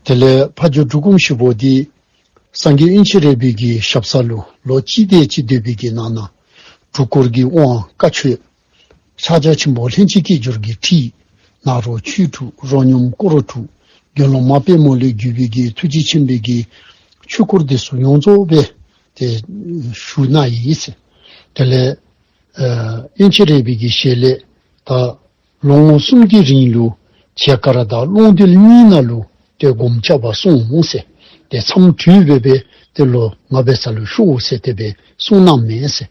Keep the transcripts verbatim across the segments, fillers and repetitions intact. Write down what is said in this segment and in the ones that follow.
དེ་ལས་ཕ་ཇོ་འབྲུག་སྒོམ་ཞིག་པོ་འདི་སངས་རྒྱས་དབྱེན་བྱེད་རས་པའི་གི་ཞབས་ས་ལུ་ལོ་གཅིག་དེ་ཅིག་སྡོད་པའི་གི་ནང་ན་འབྲུག་སྐོར་གྱི་དབང་བཀའ་ཆོས་ཕྱག་རྒྱ་ཆེན་པོ་ལྷན་ཅིག་སྐྱེས་སྦྱོར་གྱི་ཁྲིད་ནཱ་རོ་ཆོས་དྲུག་རོ་སྙོམས་སྐོར་དྲུག་དགེ་སློང་མ་དཔལ་མོ་ལས་བརྒྱུད་པའི་གི་ཐུགས་རྗེ་ཆེན་པོའི་གི་ཆོས་སྐོར་དེ་ཚུ་ཡོངས་རྫོགས་སྦེ་ཏེ་ཞུ་གནང་ཡི་ཟེར། དེ་ལས་ཨ་དབྱེན་བྱེད་རས་པའི་གི་ཞལ་ལས་ད་ལོ་ངོ་གསུམ་གྱི་རིང་ལུ་བྱེ་དཀར་དང་ཀློང་རྡོལ་གཉིས་ནང་ལུ་ཏེ་སྒོམ་རྐྱབ་པར་སོང་ཟེར། ཏེ་མཚམས་གྲོལ་སྦེ་སྦེ་ཏེ་ལོག་ང་བཅས་ས་ལུ་ཤོག་ཟེར་དེ་སྦེ་གསུངས་གནངམ་མས་ཟེར།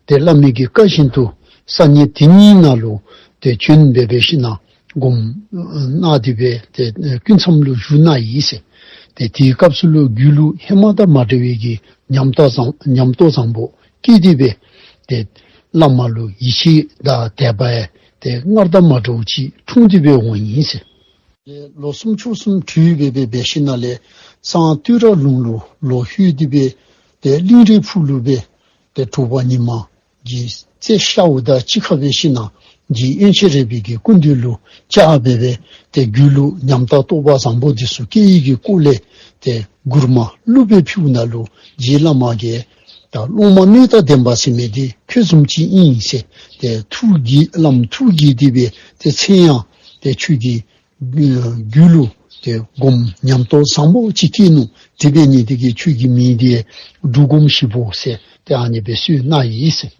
ཏེ་བླ་མའི་གི་བཀའ་བཞིན་དུ་ས་གནས་དེ་གཉིས་ནང་ལུ་ཏེ་བྱོན་སྦེ་སྦེ་ཞིནམ་ན་སྒོམ་གནང་སྟེ་སྦེ་ཏེ་ཀུན་མཚམས་ལུ་བཞུགས་གནང་ཡི་ཟེར། ཏེ་དེའི་སྐབས་སུ་ལུ་རྒྱུད་ལུ་ཧེ་མ་དང་མ་འདྲ་བའི་གི་ཉམས་རྟོགས་བཟང་ཉམས་རྟོགས་བཟང་པོ་སྐྱེས་ཏེ་སྦེ་ཏེ་བླ་མ་ལུ་ཡིད་ཆེས་དང་དད་པ་ཡང་ཏེ་སྔར་དང་མ་འདྲཝ་ཅིག་འཁྲུངས་ཏེ་སྦེ་འོང་ཡི་ཟེར། ལོ་གསུམ་ཕྱོགས་གསུམ་གྲོལ་སྦེ་སྦེ་འབད་ཞིནམ་ལས་སང་སྟོད་ར་ལུང་ལུ་ལོག་ལྷོད་དེ་སྦེ་ཏེ་གླིང་རིའི་ཕུག་ལུ་སྦེ་ཏེ་དྲོ་པ་ཉི་མ་གི་རྩེ་ཤརཝ་དང་གཅིག་ཁར་སྦེ་ཞིནམ་ན་རྗེ་དབྱེན་བྱེད་རས་པའི་གི་སྐུ་མདུན་ལུ་བཅར་སྦེ་སྦེ་ཏེ་རྒྱུད་ལུ་ཉམས་དང་རྟོགས་པ་བཟང་པོ་དེ་ཚུ་སྐྱེ་ནིའི་གི་སྐོར་ལས་ཏེ་མགུར་མ་གླུ་སྦེ་ཕུལཝ་ནང་ལུ་རྗེ་བླ་མ་གིས་ད་སློབ་མ་སྣོད་དང་ལྡན་པ་ཟེར་མི་འདི་ཁྱོད་བཟུམ་ཅིག་ཨིན་ཟེར། ཏེ་ཐུགས་དགྱེས་བླམ་ཐུགས་དགྱེས་ཏེ་སྦེ་ཏེ་མཚན་ཡང་ཏེ་ཁྱོད་ཀྱི་རྒྱུད་ལུ་ཏེ་སྒོམ་ཉམས་རྟོགས་བཟང་པོ་ཅིག་སྐྱེས་ནུག། དེ་འབད་ནི་དེ་གིས་ཁྱོད་ཀྱི་མིང་འདི་འབྲུག་སྒོམ་ཞིག་པོ་ཟེར་ཏེ་ཨ་ནི་སྦེ་གསོལ་གནང་ཡི་ཟེར།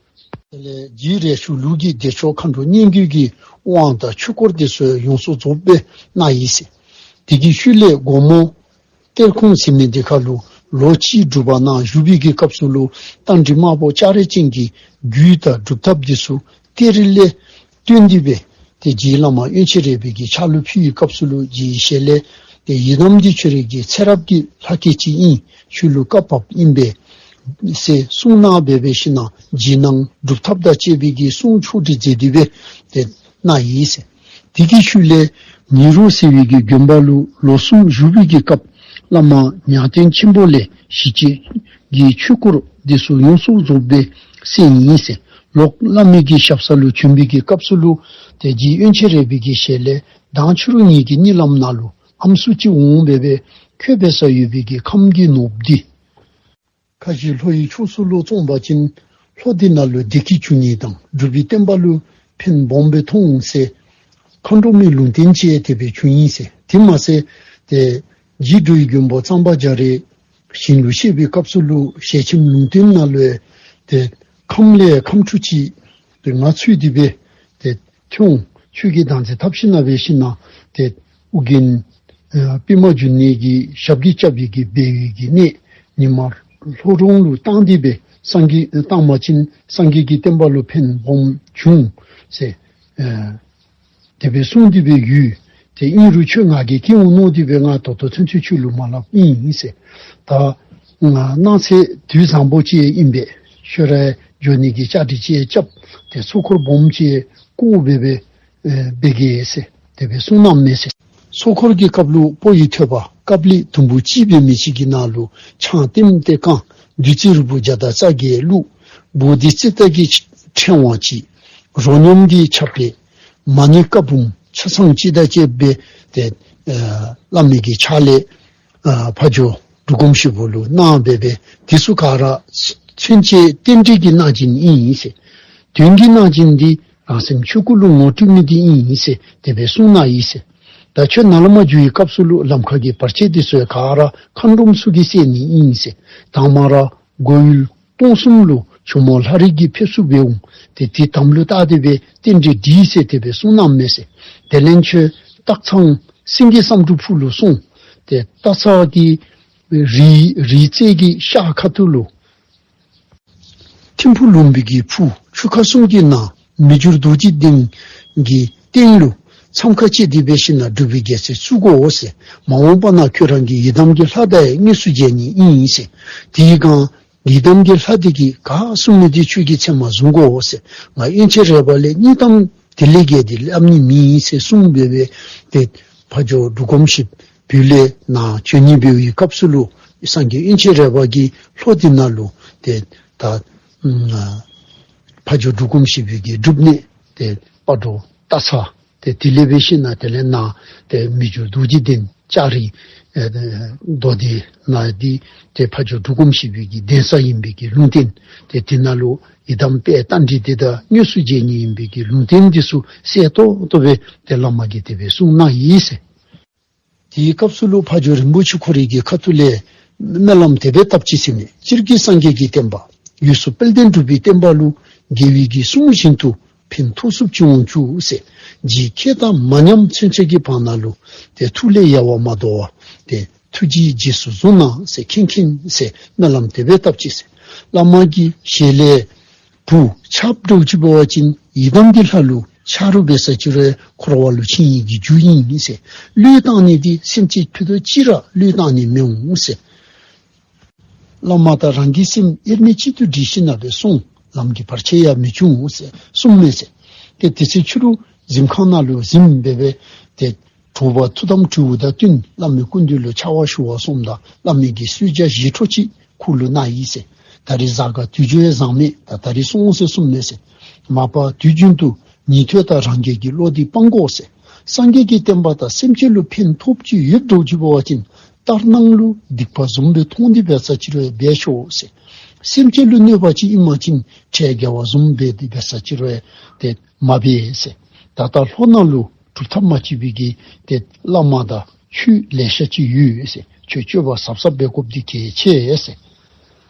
དེ་ལས་རྗེ་རས་ཆུང་ལུགས་ཀྱི་བདེ་མཆོག་མཁའ་འགྲོ་སྙན་བརྒྱུད་ཀྱི་དབང་དང་ཆོས་སྐོར་དེ་ཚུ་ཡོངས་སུ་རྫོགསཔ་སྦེ་གནང་ཡི་ཟེར། དེ་གི་ཤུལ་ལས་སྒོ་མོ་གཏེར་ཁུང་ཟེར་མི་འདི་ཁར་ལུ་ལོ་གཅིག་སྒྲུབ་པ་གནང་བཞུགས་པའི་གི་སྐབས་སུ་ལུ་རྟ་མགྲིན་དམར་པོ་ལྕགས་རི་ཅན་གྱི་རྒྱུད་དང་སྒྲུབ་ཐབས་འདི་ཚུ་གཏེར་ལས་བཏོན་ཏེ་སྦེ་ཏེ་རྗེ་བླ་མ་དབྱེན་བྱེད་རས་པའི་གི་ཕྱག་ལུ་ཕུལ་བའི་སྐབས་སུ་ལུ་རྗེའི་ཞལ་ལས་ཏེ་ཡི་དམ་འདི་ཁྱོད་རའི་གི་ཚེ་རབས་ཀྱི་ལྷ་སྐལ་ཅིག་ཨིན། ཁྱོད་ལུ་བཀའ་བབས་ཨིན་པས་ཟེར་གསུངས་གནང་སྦེ་སྦེ་ཞིནམ་ན་རྗེས་གནང་སྒྲུབ་ཐབས་དང་བཅས་པའི་གི་གསུང་ཕྱོགས་སྒྲིག་མཛད་དེ་སྦེ་ཏེ་གནང་ཡི་ཟེར། དེ་གི་ཤུལ་ལས་ཉི་རུ་ཟེར་བའི་གི་དགོན་པ་ལུ་ལོ་གསུམ་བཞུགས་པའི་གི་སྐབས་བླ་མ་ཉང་བསྟན་ཆེན་པོ་ལས་ཞི་བྱེད་ཀྱི་ཆོས་སྐོར་འདི་ཚུ་ཡོངས་སུ་རྫོགསཔ་སྦེ་གསན་ཡི་ཟེར། ལོག་བླ་མའི་གི་ཞབས་ས་ལུ་བྱོན་པའི་གི་སྐབས་སུ་ལུ་ཏེ་རྗེ་དབྱེན་བྱེད་རས་པའི་གི་ཞལ་ལས་མདང་ཕྱི་རུ་ངེའི་གི་གཉིད་ལམ་ནང་ལུ་ཨམ་སྲུ་ཅིག་འོང་སྦེ་སྦེ་ཁྱོད་འབད་སར་ཡོད་པའི་གི་ཁམས་ཀྱི་ནོར་བུ་འདི་ཁ་བཞི་ལྷོ་ཡི་ཕྱོགས་སུ་ལུ་བཙོང་པ་ཅིན་ལྷོ་འདི་ནང་ལུ་བདེ་སྐྱིད་འབྱུང་ནི་དང་འབྲུག་པའི་བསྟན་པ་ལུ་ཕན་སྦོམ་སྦེ་ཐོགས་འོང་ཟེར་མཁའ་འགྲོ་མའི་ལུང་བསྟན་ཅིག་དེ་སྦེ་བྱུང་ཡི་ཟེར། དེ་མ་ཚད་ཏེ་རྗེ་འགྲོ་བའི་མགོན་པོ་གཙང་པ་རྒྱ་རས་ཞིང་ལུ་གཤེགས་པའི་སྐབས་སུ་ལུ་ཞལ་ཆེམས་ལུང་བསྟན་ནང་ལུ་ཏེ་ཁམས་ལས་ཁམས་ཕྲུག་ཅིག་ཏེ་ང་འཚོལ་ཏེ་སྦེ་ཏེ་ཐོན་འོང་། ཁྱོད་ཀྱིས་བདག་འཛིན་འཐབ་ཞིནམ་ན་འབད་ཞིནམ་ན་ཏེ་ཨོ་རྒྱན་ཨ་པདྨ་འབྱུང་གནས་ཀྱི་ཞབས་ཀྱིས་བཅགས་པའི་གི་སྦས་ཡུལ་གྱི་གནས་ཉི་མ་ལྷོ་རོང་ལུ་བཏང་སྟེ་སྦེ་སངས་རྒྱས་བཏང་པ་ཅིན་སངས་རྒྱས་ཀྱི་བསྟན་པ་ལུ་ཕན་སྦོམ་འབྱུང་ཟེར་ཨ་དེ་སྦེ་གསུངས་ཏེ་སྦེ་ཡོད། ཏེ་ཨིན་རུང་ཁྱོད་ང་གིས་སྐྱེལ་འོང་མནོ་སྟེ་སྦེ་ང་ད་ལྟོ་ཚུན་ཚོད་ཁྱོད་ལུ་མ་སླབ་ཨིན་ཟེར། ད་ང་གནངས་ཚེ་དུས་བཟང་པོ་ཅིག་ཨིན་པས། ཁྱོད་ར་འགྱོ་ནི་གི་བཅའ་སྒྲིག་ཅིག་རྐྱབ། ཏེ་ཚོགས་འཁོར་སྦོམ་ཅིག་བསྐོར་སྦེ་སྦེ་ཨེ་འབད་གེ་ཟེར་དེ་སྦེ་གསུངས་གནངམ་མས་ཟེར། ཚོགས་འཁོར་གྱི་སྐབས་ལུ་པོ་ཡི་ཐོད་པ་ཀབ་ལི་དུམ་བུ་གཅིག་འབད་མི་ཅིག་གི་ནང་ལུ་ཆང་ལྟེམ་སྟེ་བཀང་། བདུད་རྩི་རིལ་བུ་བརྒྱ་དང་རྩ་བརྒྱད་བླུགས། བོ་དྷི་ཙིཏྟ་གི་ཕྲེང་བ་གཅིག། རོ་སྙོམས་ཀྱི་ཆབ་བྲེ། མ་ཎི་བཀའ་འབུམ་ཆ་ཚང་གཅིག་དང་བཅསཔ་སྦེ་ཏེ་ཨ་བླ་མའི་གི་ཕྱག་ལས་ཨ་ཕ་ཇོ་འབྲུག་སྒོམ་ཞིག་པོ་ལུ་གནང་སྦེ་སྦེ་དེ་ཚུ་ག་ར་མཚོན་བྱེད་རྟེན་འབྲེལ་གྱི་གནང་སྦྱིན་ཨིན་ཟེར། དོན་གྱི་གནང་སྦྱིན་འདི་རང་སེམས་ཆོས་སྐུ་ལུ་ངོ་སྤྲོད་མི་འདི་ཨིན་ཟེར་དེ་སྦེ་གསུངས་གནང་ཡི་ཟེར། ད་ཁྱོད་ནཱ་ལས་མར་འགྱོ་བའི་སྐབས་སུ་ལུ་ལམ་ཁ་གི་བར་ཆད་འདི་ཚུ་ཡང་ག་ར་མཁའ་འགྲོམ་ཚུ་གིས་སེལ་ནི་ཨིན་ཟེར། དང་པ་ར་སྒོ་ཡུལ་སྟོང་གསུམ་ལུ་ཇོ་མོ་ལྷ་རི་གིས་ཕེབས་བསུ་འབད་འོང་། ཏེ་དེ་དམ་ལུ་བཏགས་ཏེ་སྦེ་རྟེན་འབྲེལ་འགྲིག་ཟེར་དེ་སྦེ་གསུངས་གནངམ་མས་ཟེར། དེ་ལས་ཁྱོད་སྟག་ཚང་སེང་གེ་བསམ་འགྲུབ་ཕུག་ལུ་སོང་། ཏེ་སྟག་ཚང་གི་རི་རི་རྩེ་གི་ཤར་ཁ་ཐུག་ལུ་ཐིམ་ཕུག་ལུང་པའི་གི་ཕུ་ཆུ་ཁ་གསུམ་གྱི་ནང་མི་འགྱུར་རྡོ་རྗེ་གདན་གྱི་སྟེང་ལུ་མཚམས་ཁང་བཅད་དེ་སྦེ་ཞིནམ་ན་སྒྲུབ་པའི་རྒྱལ་མཚན་བཙུགས་དགོ་ཟེར། མ་འོངས་པ་ན་ཁྱོད་རང་གི་ཡི་དམ་གྱི་ལྷ་དང་ཡང་དངོས་སུ་མཇལ་ནི་ཨིན་ཟེར། དེའི་སྒང་ཡི་དམ་གྱི་ལྷ་དེ་གིས་ག་གསུང་མི་དེ་ཁྱོད་ཀྱིས་ཚད་མར་བཟུང་དགོ་ཟེར། ང་དབྱེན་བྱེད་རས་པ་ལས་སྙིང་གཏམ་དེ་ལས་བརྒལ་ཏེ་སླབ་ནི་མེད་ཟེར་གསུངས་སྦེ་སྦེ་ཏེ་ཕ་ཇོ་འབྲུག་སྒོམ་ཞིག་པོ་བོད་ལས་ནཱ་བྱོན་ནི་འབད་བའི་སྐབས་སུ་ལུ་སངས་རྒྱས་དབྱེན་བྱེད་རས་པ་གིས་ལྷོ་འདི་ནང་ལུ་ཏེ་ད་ཨ་ཕ་ཇོ་འབྲུག་སྒོམ་ཞིག་པོའི་གི་སྒྲུབ་གནས་ཏེ་སྤ་རོ་སྟག་ཚང་ཏེ་དེ་ལས་འབད་ཞིནམ་ན་དེ་ལས་ནཱ་ཏེ་མི་འགྱུར་རྡོ་རྗེ་གདན་ ལྕགས་རི་ཨེ་མདོ་སྡེ་ནང་འདི་ཏེ་ཕ་ཇོ་འབྲུག་སྒོམ་ཞིག་པོའི་གི་གདན་ས་ཨིན་པའི་གི་ལུང་བསྟན། ཏེ་དེ་ནང་ལུ་ཡི་དམ་དཔལ་རྟ་མགྲིན་འདི་དང་དངོས་སུ་མཇལ་ནི་ཨིན་པའི་གི་ལུང་བསྟན་འདི་ཚུ་གསལ་ཏོག་ཏོ་སྦེ་ཏེ་བླ་མ་གིས་དེ་སྦེ་གསུངས་གནང་ཡི་ཟེར། དེའི་སྐབས་སུ་ལུ་ཕ་ཇོ་རིན་པོ་ཆེ་ཁོ་རའི་གི་ཁ་ཐུག་ལས་སྨོན་ལམ་དེ་སྦེ་བཏབ་ཅི་ཟེར་མས། སྤྱིར་གྱིས་སངས་རྒྱས་ཀྱི་བསྟན་པ་འོད་སྲུང་དཔལ་ལྡན་འབྲུག་པའི་བསྟན་པ་ལུ་རྒྱལ་བའི་གི་གསུང་བཞིན་དུ་ཕན་ཐོགས་ཚུགསཔ་ཅིག་འོང་བཅུག་ཟེར། ཇི་སྐད་དང་མ་ཉམས་མཚོན་ཆ་གི་བར་ན་ལུ་ཏེ་ཐུགས་ལས་ཡལ་བ་མ་དོར་བར་ཏེ་ཐུགས་རྗེའི་རྗེས་སུ་བཟུང་གནང་ཟེར། མཁྱེན་མཁྱེན་ཟེར་སྨོན་ལམ་དེ་སྦེ་བཏབ་ཅི་ཟེར། བླ་མ་གི་ཞལ་ལས་བུ་ཆགསཔ་འདྲཝ་ཅིག་འབད་བ་ཅིན་ཡི་དམ་གྱི་ལྷ་ལུ་ཆ་རོགས་འབད་ས་ཅིག་རུང་འཁོར་བ་ལུ་འཆིང་ནི་གི་རྒྱུ་ཨིན་ཟེར། བློས་བཏང་ནི་འདི་སེམས་ཅན་ཕུད་རྡོག་གཅིག་ར་བློས་བཏང་ནི་མི་འོང་ཟེར། བླ་མ་དང་རང་གི་སེམས་དབྱེར་མེད་གཅིག་ཏུ་བསྒྲིལ་ཞིནམ་ལས་སོང་། ལམ་གྱི་བར་ཆད་ཡང་མི་འབྱུང་ཟེར་གསུངས་མས་ཟེར། ཏེ་དེ་ཚེ་ཕྱི་རུ་གཟིམ་ཁང་ནང་ལུ་གཟིམ་སྦེ་སྦེ་ཏེ་དྲོ་པ་ཐུགས་དམ་གྲོལ་བ་དང་བསྟུན་བླ་མའི་སྐུ་མདུན་ལུ་ཕྱག་དབང་ཞུ་བར་སོངམ་ད་བླ་མའི་གི་གསོལ་ཇ་བཞེས་འཕྲོ་ཅིག་ཁོ་ལུ་གནང་ཡི་ཟེར། ད་རིས་གཟའ་སྐར་དུས་ཆེན་བཟང་མས། ད་ད་རིས་སོང་ཟེར་གསུངས་མས་ཟེར། མ་པ་དུས་རྒྱུན་དུ་ཉན་ཐོས་དང་རང་རྒྱལ་གྱི་བློ་འདི་སྤང་དགོ་ཟེར། སངས་རྒྱས་ཀྱི་བསྟན་པ་དང་སེམས་ཅན་ལུ་ཕན་ཐོགས་ཅིག་ཡོདཔ་འདྲཝ་ཅིག་འབད་བ་ཅིན་ལྟར་སྣང་ལུ་སྡིག་པ་བཟུམ་སྦེ་མཐོང་སྟེ་འབད་ས་ཅིག་རུང་འབད་ཤོག་ཟེར། སེམས་ཅན་ལུ་གནོད་པ་ཅིག་ཨིན་པ་ཅིན་ཁྲལ་འགེལ་བ་བཟུམ་སྦེ་འབད་ས་ཅིག་རུང་ཏེ་མ་འབད་ཟེར། ད་ལྟ་ལྷོ་ནང་ལུ་གྲུབ་ཐོབ་མ་མཆིས་པའི་གི་ཏེ་བླ་མ་དང་ཆོས་ལེ་ཤ་ཅིག་ཡོད་ཟེར། ཁྱོད་སྤྱོད་པ་ཟབ་ཟབ་འབད་དགོཔ་འདི་གལ་ཆེ་ཟེར།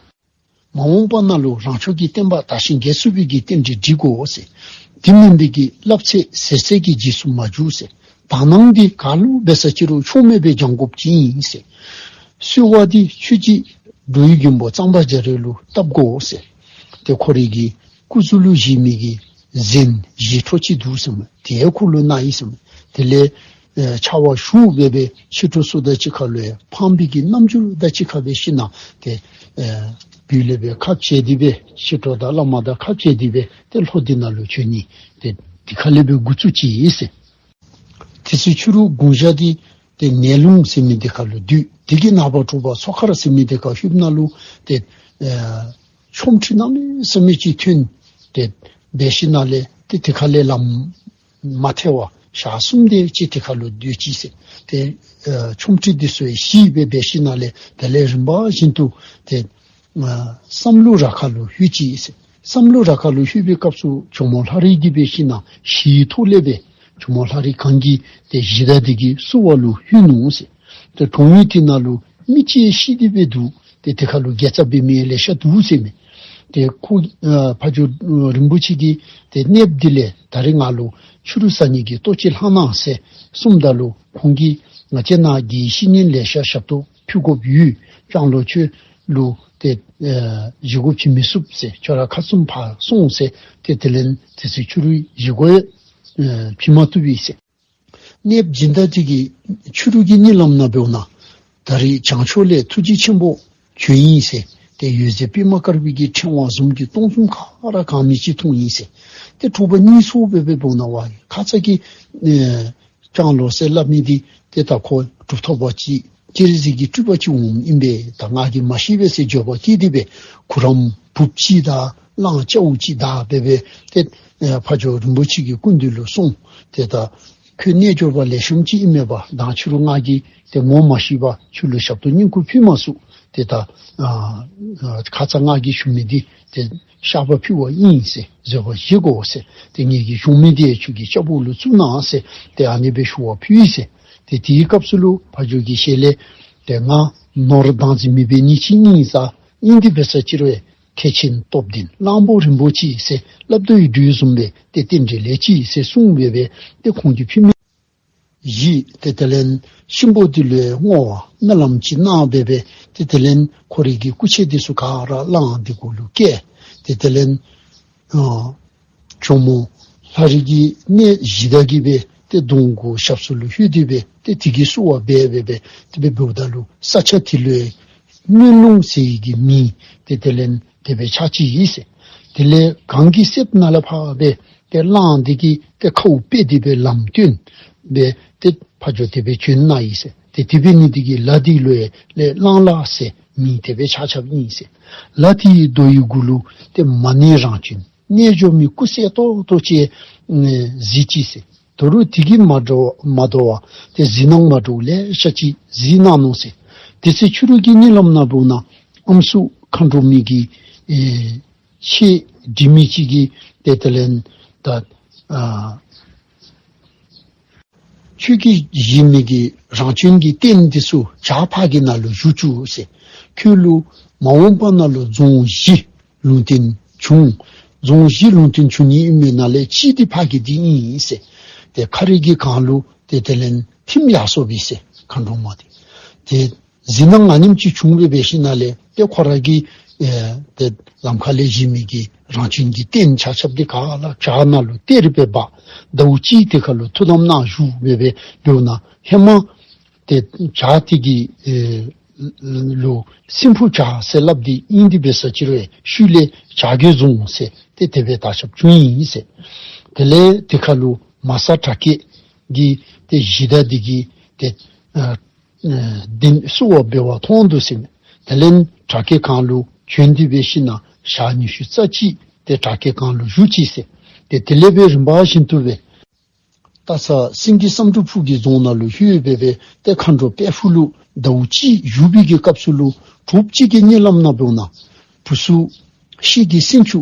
མ་འོངས་པ་ནང་ལུ་རང་ཕྱོགས་ཀྱི་བསྟན་པ་དར་ཞིང་རྒྱས་ཚུགས་པའི་གི་རྟེན་འབྲེལ་སྒྲིག་དགོ་ཟེར། དེ་མིན་པའི་གི་བསླབ་ཚད་ཟད་ཚད་ཀྱི་རྗེས་སུ་མ་འཇུག་ཟེར། དག་སྣང་འདི་ག་ལུ་འབད་ས་ཅིག་རུང་ཕྱོགས་མེད་པའི་སྦྱང་དགོཔ་ཅིག་ཨིན་ཟེར། གསོལ་བ་འདི་ཆོས་རྗེ་འགྲོ་བའི་མགོན་པོ་གཙང་པ་རྒྱ་རས་ལུ་བཏབ་དགོ་ཟེར། ཏེ་ཁོ་རའི་གི་སྐུ་གཟུགས་ལུ་བཞེས་མི་གི་གཟན་བཞེས་འཕྲོ་ཅིག་འདུག་ཟེར་མས། དེ་ཁོ་ལུ་གནང་ཡི་ཟེར་མས། དེ་ལས་ཨེ་ཕྱག་དབང་ཞུ་སྦེ་སྦེ་ཕྱི་དྲོ་སུ་དང་གཅིག་ཁར་ལུ་ཡང་ཕངས་པའི་གི་རྣམ་འགྱུར་དང་གཅིག་ཁར་སྦེ་ཞིནམ་ལས་ཏེ་ཨེ་བོད་ལས་སྦེ་ཁ་འབྱལ་ཏེ་སྦེ་ཕྱི་དྲོ་དང་བླ་མ་དང་ཁ་འབྱལ་ཏེ་སྦེ་ཏེ་ལྷོ་འདི་ནང་ལུ་བྱོན་ནི། ཏེ་འདི་ཁ་ལས་སྦེ་འགོ་བཙུགས་ཅི་ཟེར། དེ་ཚེ་ཕྱི་རུ་དགུང་ཞག་འདི་ཏེ་ནས་ལུང་ཟེར་མི་འདི་ཁར་ལུ་སྡོད། དེ་གི་ནངས་པ་དྲོ་པ་མཚོ་མཁར་ཟེར་མི་འདི་ཁར་ལྷོདཔ་ད་ལུ་ཏེ་ཨེ་ཆོ་འཕྲུལ་གནམ་མེད་ས་མེད་ཅིག་ཐོན། ཏེ་འབད་ཞིནམ་ལས་ཏེ་དེ་ཁ་ལས་ལམ་མ་ཐལ་བར་ཞག་གསུམ་དེ་ཅིག་དེ་ཁར་ལུ་སྡོད་ཅི་ཟེར། ཏེ་ཨེ་ཆོ་འཕྲུལ་འདི་ཚུ་ཡང་ཞི་སྦེ་འབད་ཞིནམ་ལས་དེ་ལས་རིམ་པ་བཞིན་དུ་ཏེ་ཨེ་བསམ་ལུ་ར་ཁར་ལུ་ལྷོད་ཅི་ཟེར། བསམ་ལུ་ར་ཁར་ལུ་ལྷོད་པའི་སྐབས་སུ་ཇོ་མོ་ལྷ་རི་གིས་འབད་ཞིནམ་ལས་ཞི་ཐོག་ལས་སྦེ་ཇོ་མོ་ལྷ་རི་གངས་ཀྱི་ཏེ་གཞི་བདག་འདི་གི་བསུ་བ་ལུ་ལྷོད་ནུག་ཟེར། ཏེ་གྲོང་ཡུལ་དེ་ནང་ལུ་མི་ཅིག་ཤི་སྟེ་སྦེ་འདུག། ཏེ་དེ་ཁར་ལུ་དགེ་རྩ་འབད་མི་ལེ་ཤ་འདུག་ཟེར་མས། ཏེ་ཁོ་ཨ་ཕ་ཇོ་རིན་པོ་ཆེ་གིས་ཏེ་གནསཔོ་འདི་ལས་ད་རིས་ང་ལུ་ཕྱི་རུ་བཟའ་ནི་གི་ལྟོ་ཅིག་ལྷང་གནང་ཟེར་གསུངམ་ད་ལུ་ཁོང་གིས་ང་བཅས་ནཱ་གི་བཤེས་གཉེན་ལེ་ཤ་ཞབས་ཏོག་ཕུལ་དགོཔ་ཡོད། ལྕང་ལོ་ཁྱོད་ལུ་ཏེ་ཨེ་བཞེས་སྒོ་བྱིན་མི་ཚུགས་ཟེར། ཁྱོད་ར་ཁ་བཙུམ་ཕར་སོང་ཟེར། ཏེ་དེ་ལས་དེ་ཚེ་ཕྱི་རུ་བཞེས་སྒོ་ཡང་ཨེ་བྱིན་མ་བཏུབ་པས་ཟེར། གནསཔོ་སྦྱིན་བདག་འདི་གིས་ཕྱི་རུ་གི་གཉིད་ལམ་ནང་འབདཝ་ད་ད་རིས་བྱང་ཕྱོགས་ལས་ཐུགས་རྗེ་ཆེན་པོ་བྱོན་ཡི་ཟེར། ཏེ་འོད་ཟེར་པདྨ་དཀར་པོའི་གི་ཕྲེང་བ་བཟུམ་གྱི་སྟོང་གསུམ་ག་ར་གང་མི་ཅིག་མཐོང་ཡི་ཟེར། ཏེ་དྲོ་པ་གཉིད་སད་སྦེ་སྦེ་འབདཝ་ད་ཁ་ཙ་གི་ཨེ་ལྕང་ལོ་ཟེར་སླབ་མི་འདི་ཏེ་ད་ཁོ་གྲུབ་ཐོབ་པ་ཅིག་སྤྱན་རས་གཟིགས་ཀྱི་སྤྲུལ་པ་ཅིག་འོངམ་ཨིན་པས། ད་ང་གིས་མ་ཤེས་པས་ཟེར་འགྱོད་པ་སྐྱེས་ཏེ་སྦེ་གུ་རམ་འབུཔ་ཅིག་དང་གླང་ལྕགས་འུར་ཅིག་བདའ་སྦེ་སྦེ་ཏེ་ཨེ་ཕ་ཇོ་རིན་པོ་ཆེ་གི་སྐུ་མདུན་ལུ་སོང་། ཏེ་ད་ཁྱོད་རྣལ་འབྱོར་པ་ལེགས་ཤོམ་ཅིག་ཨིན་མས་པ། ད་ཕྱི་རུ་ང་གིས་ཏེ་ངོ་མ་ཤེས་པར་ཁྱོད་ལུ་ཞབས་ཏོག་བསྙེན་བཀུར་ཕུལ་མ་ཚུགས། ཏེ་ད་ཨ་ཨ་ཁ་ཙ་ང་གིས་ཞུ་མི་འདི་ཏེ་བཤགས་པ་ཕུལ་བ་ཨིན་ཟེར། བཟོད་པ་བཞེས་དགོ་ཟེར། ཏེ་ངེ་གི་གཞུང་མི་འདི་ཁྱོད་ཀྱི་ལྕགས་པོ་ལུ་བཙུགས་གནང་ཟེར། ཏེ་ཨ་ནི་སྦེ་ཞུ་བ་ཕུལ་ཡི་ཟེར། ཏེ་དེའི་སྐབས་སུ་ལུ་ཕ་ཇོ་གི་ཞལ་ལས་ཏེ་ང་ནོར་བདག་འཛིན་མེད་པའི་མི་ཅིག་ཨིན་ས་ཨིན། དེ་འབད་ས་ཅིག་རུང་ཡང་ཐེག་ཆེན་སྟོབས་ལྡན་གླང་པོ་རིན་པོ་ཆེ་ཟེར་སླབ་དོ་ཡོད་དོ་བཟུམ་སྦེ་ཏེ་རྟེན་འབྲེལ་ལེགས་ཅི་ཟེར་གསུངས་སྦེ་སྦེ་ཏེ་ཁོང་གིས་ཕུལ་མི་བཞེས། ཏེ་དེ་ལས་གཤིན་པོ་འདི་ལུ་བསྔོ་བ་སྨོན་ལམ་ཅིག་གནང་སྦེ་སྦེ་ཏེ་དེ་ལས་ཁོ་རའི་གི་སྐུ་མཆེད་འདི་ཚུ་ག་ར་གླང་འདི་གུ་ལུ་བཀལ། ཏེ་དེ་ལས་ཨ་ཇོ་མོ་ལྷ་རི་གི་གནས་གཞི་བདག་གིས་སྦེ་ཏེ་གདོང་གུ་ཞབས་སོར་ལུ་ལྷོད་དེ་སྦེ་ཏེ་དེ་གི་བསུ་བ་འབད་སྦེ་སྦེ་ཏེ་སྦེ་འབདཝ་ད་ལུ་ས་ཆ་དེ་ལུ་སྨོན་ལུང་ཟེར་བའི་གི་མིང་ཏེ་དེ་ལས་དེ་སྦེ་ཆགས་ཅི་ཨིན་ཟེར། དེ་ལས་གངས་ཀྱི་གསེབ་ནང་ལས་ཕར་སྦེ་ཏེ་གླང་འདི་གིས་ཏེ་ཁཝ་ཕུད་དེ་སྦེ་ལམ་སྟོན་སྦེ་ཏེ་ཕ་ཇོ་དེ་སྦེ་བྱོན་གནང་ཡི་ཟེར། ཏེ་དེ་འབད་ནི་འདི་གིས་ལ་འདི་ལུ་ཡང་ལས་གླང་ལ་ཟེར་མིང་དེ་སྦེ་ཆགས་ཆགསཔ་ཨིན་ཟེར། ལ་དེའི་རྡོ་ཡི་གུ་ལུ་ཏེ་མ་ཎི་རང་བྱོན་རྣལ་འབྱོར་མའི་སྐུ་གསལ་ཏོག་ཏོ་ཅིག་ཨེ་གཟིགས་ཅི་ཟེར། དོ་རུང་དེ་གིས་མ་དོ་མ་དོ་བར་ཏེ་གཟིགས་སྣང་མ་འདྲཝ་ལེ་ཤ་ཅིག་གཟིགས་གནང་ནུག་ཟེར། དེ་ཚེ་ཕྱི་རུ་གི་གཉིད་ལམ་ནང་འབདཝ་ད་ཨམ་སྲུ་མཁའ་འགྲོ་མའི་གི་ཨེ་ཆས་འདྲེས་མི་ཅིག་གིས་ཏེ་དེ་ལས་ད་ཨ་ཁྱོད་ཀྱིས་བཞེས་མི་གི་རང་བྱོན་གྱི་རྟེན་འདི་ཚུ་བྱག་ཕ་གི་ནང་ལུ་བཞུགས་བཅུག་ཟེར། ཁྱོད་ལུ་མ་འོངས་པ་ནང་ལུ་རྫོང་བཞི་ལུང་བསྟན་འབྱུང་། རྫོང་བཞི་ལུང་བསྟན་འབྱུང་ནི་ཨིན་མི་ནང་ལས་གཅིག་འདི་ཕ་གི་འདི་ཨིན་ཟེར། ཏེ་ཁ་རི་གི་གངས་ལུ་ཏེ་དེ་ལས་ཐིམ་ཡར་སོ་བས་ཟེར་མཁའ་འགྲོ་མ་འདི། ཏེ་གཟིགས་སྣང་ཨ་ནེམ་ཅིག་བྱུང་སྦེ་འབད་ཞིནམ་ལས་ཏེ་ཁོ་ར་གིས་ཨེ་ཏེ་ལམ་ཁ་ལས་བཞེས་མི་གི་རང་བྱོན་གྱི་རྟེན་ཆ་ཁྱབ་འདི་ག་ར་བྱག་ནང་ལུ་གཏེར་སྦེ་སྦ། ཟླཝ་གཅིག་དེ་ཁར་ལུ་ཐུགས་དམ་གནང་བཞུགས་སྦེ་སྦེ་འབདཝ་ད་ཧེ་མ་ཏེ་བྱག་དེ་གི་ཨེ་ལུ་སྲིན་ཕུ་བྱག་ཟེར་སླབ་སྟེ་ཨིན། དེ་འབད་ས་ཅིག་རུང་ཤུལ་ལས་བྱ་རྒོད་རྫོང་ཟེར་ཏེ་དེ་སྦེ་དར་ཁྱབ་བྱུང་ཡི་ཟེར། དེ་ལས་དེ་ཁར་ལུ་མ་ས་བྲག་སྐད་ཀྱི་ཏེ་གཞི་བདག་འདི་གིས་ཏེ་ཨ་ཨ་གདན་བསུ་བ་འབད་བར་མཐོང་འདུག་ཟེར་མས། དེ་ལས་བྲག་སྐད་གངས་ལུ་བྱོན་ཏེ་འབད་ཞིནམ་ཞག་ཉི་ཤུ་རྩ་གཅིག་ཏེ་བྲག་སྐད་གངས་ལུ་བཞུགས་ཅི་ཟེར། ཏེ་དེ་ལས་སྦེ་རིམ་པ་བཞིན་དུ་སྦེ་སྟག་ཚང་སེང་གེ་བསམ་འགྲུབ་ཕུག་གི་རྫོང་ནང་ལུ་ལྷོད་སྦེ་སྦེ་ཏེ་མཁའ་འགྲོ་དཔལ་ཕུག་ལུ་ཟླཝ་གཅིག་བཞུགས་པའི་གི་སྐབས་སུ་ལུ་དྲོ་པ་ཅིག་གི་གཉིད་ལམ་ནང་འབདཝ་ད་བུ་ཚུ་ཤེལ་གྱི་སྲིན་ཆུ་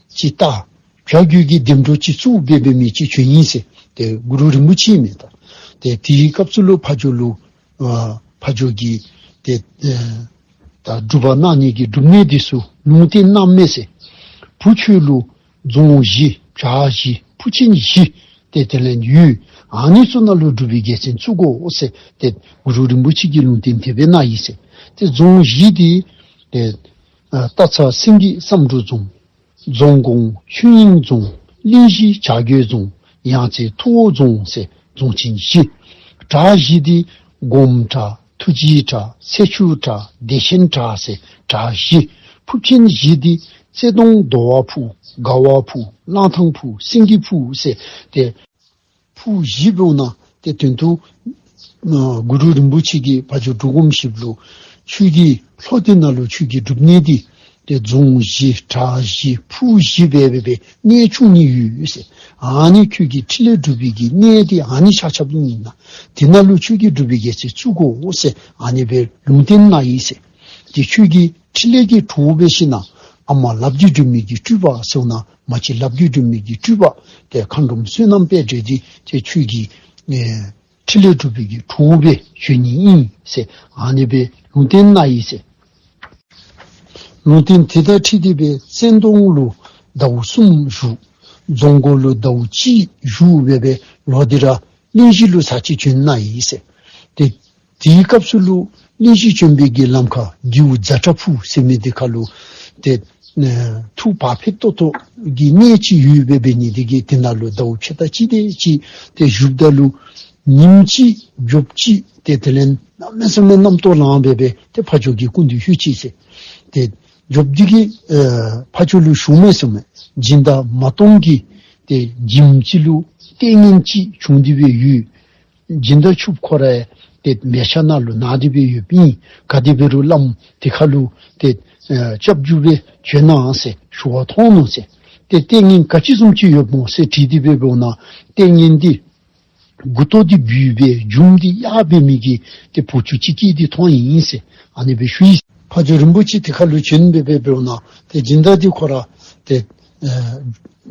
ཅིག་བཏགས། བྱ་རྒོད་ཀྱི་ལྡེམ་སྒྲོག་ཅིག་བཙུགས་སྦེ་སྦེ་མི་ཅིག་བྱོན་ཡི་ཟེར། ཏེ་གུ་རུ་རིན་པོ་ཆེ་མས་ད། ཏེ་དེའི་སྐབས་སུ་ལུ་ཕ་ཇོ་ལུ་ཨ་ཕ་ཇོ་གིས་ཏེ་ཨ་ད་སྒྲུབ་པ་གནང་ནི་གི་སྒྲུབ་གནས་འདི་ཚུ་ལུང་བསྟན་གནངམ་མས་ཟེར། བུ་ཁྱོད་ལུ་རྫོང་བཞི་བྱག་བཞི་ཕུག་ཆེན་བཞི་ཏེ་དེ་ལས་ཡོད། ཨ་ནི་ཚུ་ནང་ལུ་སྒྲུབ་པའི་རྒྱལ་མཚན་བཙུགས་དགོ་ཟེར་ཏེ་གུ་རུ་རིན་པོ་ཆེ་གིས་ལུང་བསྟན་དེ་སྦེ་གནང་ཡི་ཟེར། ཏེ་རྫོང་བཞི་འདི་ཏེ་ཨ་སྟག་ཚང་སེང་གེ་བསམ་འགྲུབ་རྫོང་། རྫོང་དགོན་ཆོས་དབྱིངས་རྫོང་། གླིང་བཞི་བྱ་རྒོད་རྫོང་། ཡང་རྩེ་ཐུ་བོ་རྫོང་ཟེར་རྫོང་ཆེན་བཞི། བྲག་བཞི་འདི་སྒོམ་བྲག་ཐུགས་རྗེ་བྲག་ཚེ་ཆུ་བྲག་བདེ་ཆེན་བྲག་ཟེར་བྲག་བཞི། ཕུག་ཆེན་བཞི་འདི་རྩེ་གདོང་རྡོ་བ་ཕུག་དགའ་བ་ཕུག་གླང་ཐང་ཕུག་སེང་གེ་ཕུག་ཟེར་ཏེ་ཕུག་བཞི་འབདཝ་ད་ཏེ་དོན་དུ་ཨ་གུ་རུ་རིན་པོ་ཆེ་གིས་ཕ་ཇོ་འབྲུག་སྒོམ་ཞིག་ལུ་ཁྱོད་ཀྱི་ལྷོ་འདི་ནང་ལུ་ཁྱོད་ཀྱི་སྒྲུབ་གནས་འདི་ཏེ་རྫོང་བཞི་བྲག་བཞི་ཕུག་བཞི་སྦེ་སྦེ་སྦེ་གནས་བཅུག་ནི་ཡོད་ཟེར། ཨ་ནི་ཁྱོད་ཀྱི་ཕྲིན་ལས་སྒྲུབ་པའི་གི་གནས་འདི་ཨ་ནི་ཆ་ཁྱབ་ཨིན་ན། དེ་ནང་ལུ་ཁྱོད་ཀྱིས་སྒྲུབ་པའི་རྒྱལ་མཚན་བཙུགས་དགོ་ཟེར་ཨ་ནི་སྦེ་ལུང་བསྟན་གནང་ཡི་ཟེར། ཏེ་ཁྱོད་ཀྱི་ཕྲིན་ལས་ཀྱི་གྲོགས་འབད་ཞིནམ་ཨ་མ་ལབ་རྒྱུད་སྒྲོན་མེ་གི་སྤྲུལ་པ་ཟེར་ན་མ་གཅིག་ལབ་རྒྱུད་སྒྲོན་མེ་གི་སྤྲུལ་པ་ཏེ་མཁའ་འགྲོམ་བསོད་ནམས་དཔལ་སྒྲོན་འདི་ཏེ་ཁྱོད་ཀྱི་ཨེ་ཕྲིན་ལས་སྒྲུབ་པའི་གི་གྲོགས་སྦེ་བྱོན་ནི་ཨིན་ཟེར་ཨ་ནི་སྦེ་ལུང་བསྟན་གནང་ཡི་ཟེར། ལུང་བསྟན་དེ་དང་འཁྲིལ་ཏེ་སྦེ་རྩེ་གདོང་ལུ་ཟླཝ་གསུམ་བཞུགས། རྫོང་དགོན་ལུ་ཟླཝ་གཅིག་བཞུགས་སྦེ་སྦེ་ལོག་སྟེ་ར་གླིང་བཞི་ལུ་ཚར་གཅིག་བྱོན་གནང་ཡི་ཟེར། ཏེ་དེའི་སྐབས་སུ་ལུ་གླིང་བཞི་བྱོན་པའི་གི་ལམ་ཁར་རྡེའུ་ཛ་དྲག་ཕུག་ཟེར་མི་འདི་ཁར་ལུ་ཏེ་ཨེ་ཐུགས་བག་ཕེབས་ཏོག་ཏོ་གི་གནས་ཅིག་ཡོདཔ་འབད་ནི་འདི་གིས་དེ་ནང་ལུ་ཟླཝ་ཕྱེད་དང་གཅིག་དེ་ཅིག་ཏེ་བཞུགསཔ་ད་ལུ་ཉིནམ་གཅིག་མགྱོགས་ཅིག་ཏེ་དེ་ལས་གནམ་མེད་ས་མེད་རྣམ་རྟོག་ལངས་སྦེ་སྦེ་ཏེ་ཕ་ཇོ་གི་སྐུ་མདུན་ལྷོད་ཅི་ཟེར། ཏེ་མགྱོགསཔ་འདི་གིས་ཨེ་ཕ་ཇོ་ལུ་ཞུཝ་མས་ཟེར་མས། སྦྱིན་བདག་མ་སྟོང་གིས་ཏེ་ཉིནམ་གཅིག་ལུ་ལྟས་ངན་ཅིག་བྱུང་སྟེ་སྦེ་ཡོད། སྦྱིན་བདག་ཕྱུགཔོ་ཁོ་ར་ཏེ་མལ་ཆ་ནང་ལུ་ན་སྟེ་སྦེ་ཡོདཔ་ཨིན། ག་དེ་འབད་རུང་བླམ་དེ་ཁར་ལུ་ཏེ་ཨེ་སྐྱབས་འཇུག་སྦེ་བྱོན་གནང་ཟེར་ཞུ་བར་མཐོང་ནུག་ཟེར། ཏེ་ལྟས་ངན་ག་ཅི་བཟུམ་ཅིག་ཡོདཔ་སྨོ་ཟེར་དྲིས་ཏེ་སྦེ་འབདཝ་ད་ལྟས་ངན་འདི་མགུ་ཏོ་འདི་སྦུལ་སྦེ་མཇུག་འདི་གཡག་འབད་མི་གི་ཏེ་བོའུ་ཅུང་ཅིག་སྐྱེས་ཏེ་མཐོང་ཡི་ཟེར་ཨ་ནི་སྦེ་ཞུ་ཡི། ཕ་ཇོ་རིན་པོ་ཆེ་དེ་ཁར་ལུ་བྱོན་སྦེ་སྦེ་འབདཝ་ད་ཏེ་སྦྱིན་བདག་འདི་ཁོ་ར་ཏེ་ཨེ་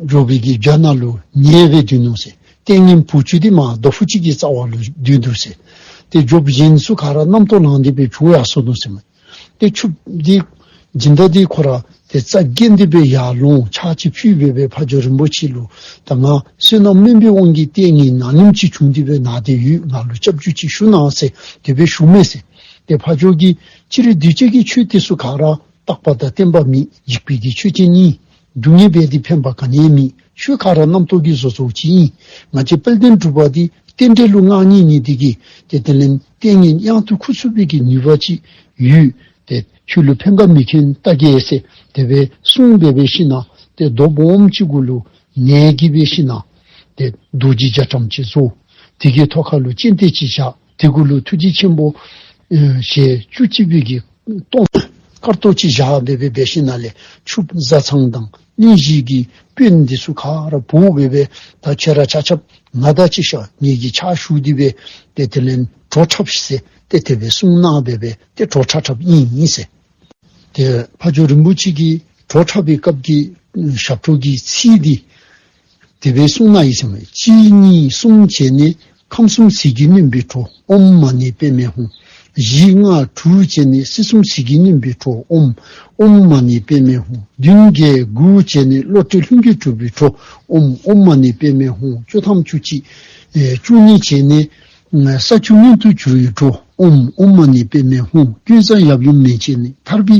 འགྱོ་བའི་གི་རྒྱ་ནང་ལུ་ཉལ་སྦེ་སྡོད་ནུག་ཟེར། ལྟས་ངན་བོའུ་ཅུང་འདི་མར་རྡོ་ཕུག་ཅིག་གི་རྩ་བ་ལུ་སྡོད་འདུག་ཟེར། ཏེ་འགྱོ་བ་གཞན་ཚུ་ག་ར་རྣམ་རྟོག་ལངས་ཏེ་སྦེ་བྱོག་ཡར་སོ་ནུག་ཟེར་མས། ཏེ་ཕྱུགཔོ་འདི་སྦྱིན་བདག་འདི་ཁོ་ར་ཏེ་རྩ་འགེངས་ཏེ་སྦེ་ཡར་ལོང་ཕྱག་ཅིག་ཕུལ་སྦེ་སྦེ་ཕ་ཇོ་རིན་པོ་ཆེ་ལུ་ད་ང་བསོད་ནམས་དམན་པའི་དབང་གིས་ལྟས་ངན་ན་ནིང་ཅིག་བྱུང་སྟེ་སྦེ་ན་སྟེ་ཡོད། ང་ལུ་སྐྱབས་འཇུག་ཅིག་ཞུ་གནང་ཟེར་དེ་སྦེ་ཞུཝ་མས་ཟེར། ཏེ་ཕ་ཇོ་གིས་སྤྱིར་གདུལ་བྱ་གི་ཆོས་དེ་ཚུ་ག་ར་རྟག་པ་དང་བརྟན་པ་མེད། འཇིག་པའི་གི་ཆོས་ཅན་ཨིན། སྡུག་བསྔལ་འབད་དེ་ཕན་པ་ག་ནི་ཡང་མེད། ཆོས་ག་ར་རྣམ་རྟོག་གིས་བཟོ་བཟོཝ་ཅིག་ཨིན། ང་བཅས་དཔལ་ལྡན་འབྲུག་པ་འདི་རྟེན་འབྲེལ་ལུ་མངའ་བརྙེས་ནི་འདི་གིས་ཏེ་དེ་ལས་ལྟས་ངན་གཡང་དུ་འཁུར་ཚུགས་པའི་གི་ནུས་པ་ཅིག་ཡོད། ཏེ་ཁྱོད་ལུ་ཕན་ཁ་མི་ཁེན་ལྟ་གེ་ཟེར་དེ་སྦེ་གསུངས་སྦེ་སྦེ་ཞིནམ་ཏེ་རྡོ་སྦོམ་ཅིག་གུ་ལུ་ནས་ཀྱིས་སྦེ་ཞིནམ་ཏེ་རྡོ་རྗེ་རྒྱ་གྲམ་ཅིག་བཟོ། དེ་གི་ཐོག་ཁར་ལུ་སྤྱན་ཏེ་ཅིག་བཞག། དེ་གུ་ལུ་ཐུགས་རྗེ་ཆེན་པོ་ཨེ་ཞལ་བཅུ་གཅིག་པའི་གི་སྟོང་ དཀར་ཏོག་ཅིག་བཞག་སྦེ་སྦེ་འབད་ཞིནམ་ལས་ཕྱུགཔོ་བཟའ་ཚང་དང་གཉེན་བཤེས་ཀྱི་དཔོན་འདི་ཚུ་ག་ར་འབོ་སྦེ་སྦེ་ད་ཁྱེད་ར་ཆ་ཁྱབ་ང་དང་གཅིག་ཁར་ངེ་གི་ཕྱག་ཞུ་སྟེ་སྦེ་ཏེ་དེ་ལས་བྲོ་འཁྲབ་ཤིག་ཟེར་ཏེ་དེ་སྦེ་གསུངས་གནང་སྦེ་སྦེ་ཏེ་བྲོ་འཁྲབ་འཁྲབ་ཨིན་ཨིན་ཟེར། ཏེ་ཕ་ཇོ་རིན་པོ་ཆེ་གིས་བྲོ་འཁྲབ་པའི་སྐབས་ཀྱི་ཞབས་བྲོ་གི་ཚིག་འདི་དེ་སྦེ་གསུངས་གནང་ཡི་ཟེར་མས། གཅིག་གཉིས་གསུམ་བྱས་ནས་ཁམས་གསུམ་ཟིལ་གྱིས་གནོན་པའི་བྲོ། ཨོཾ་མ་ཎི་པདྨེ་ཧཱུྃ། བཞི་ལྔ་དྲུག་བྱས་ནས་སྲིད་གསུམ་ཟིལ་གྱིས་གནོན་པའི་བྲོ། ཨོཾ་ཨོཾ་མ་ཎི་པདྨེ་ཧཱུྃ། བདུན་བརྒྱད་དགུ་བྱས་ནས་བློ་གྲོས་ལྷུན་གྱིས་གྲུབ་པའི་བྲོ། ཨོཾ་ཨོཾ་མ་ཎི་པདྨེ་ཧཱུྃ། བཅུ་ཐམ་བཅུ་གཅིག་ཨེ་བཅུ་གཉིས་བྱས་ནས་ས་བཅུ་མངོན་དུ་གྱུར་པའི་བྲོ། ཨོཾ་ཨོཾ་མ་ཎི་པདྨེ་ཧཱུྃ། ཀུན་བཟང་ཡབ་ཡུམ་མན་ཆད་ནས། ཐར་པའི་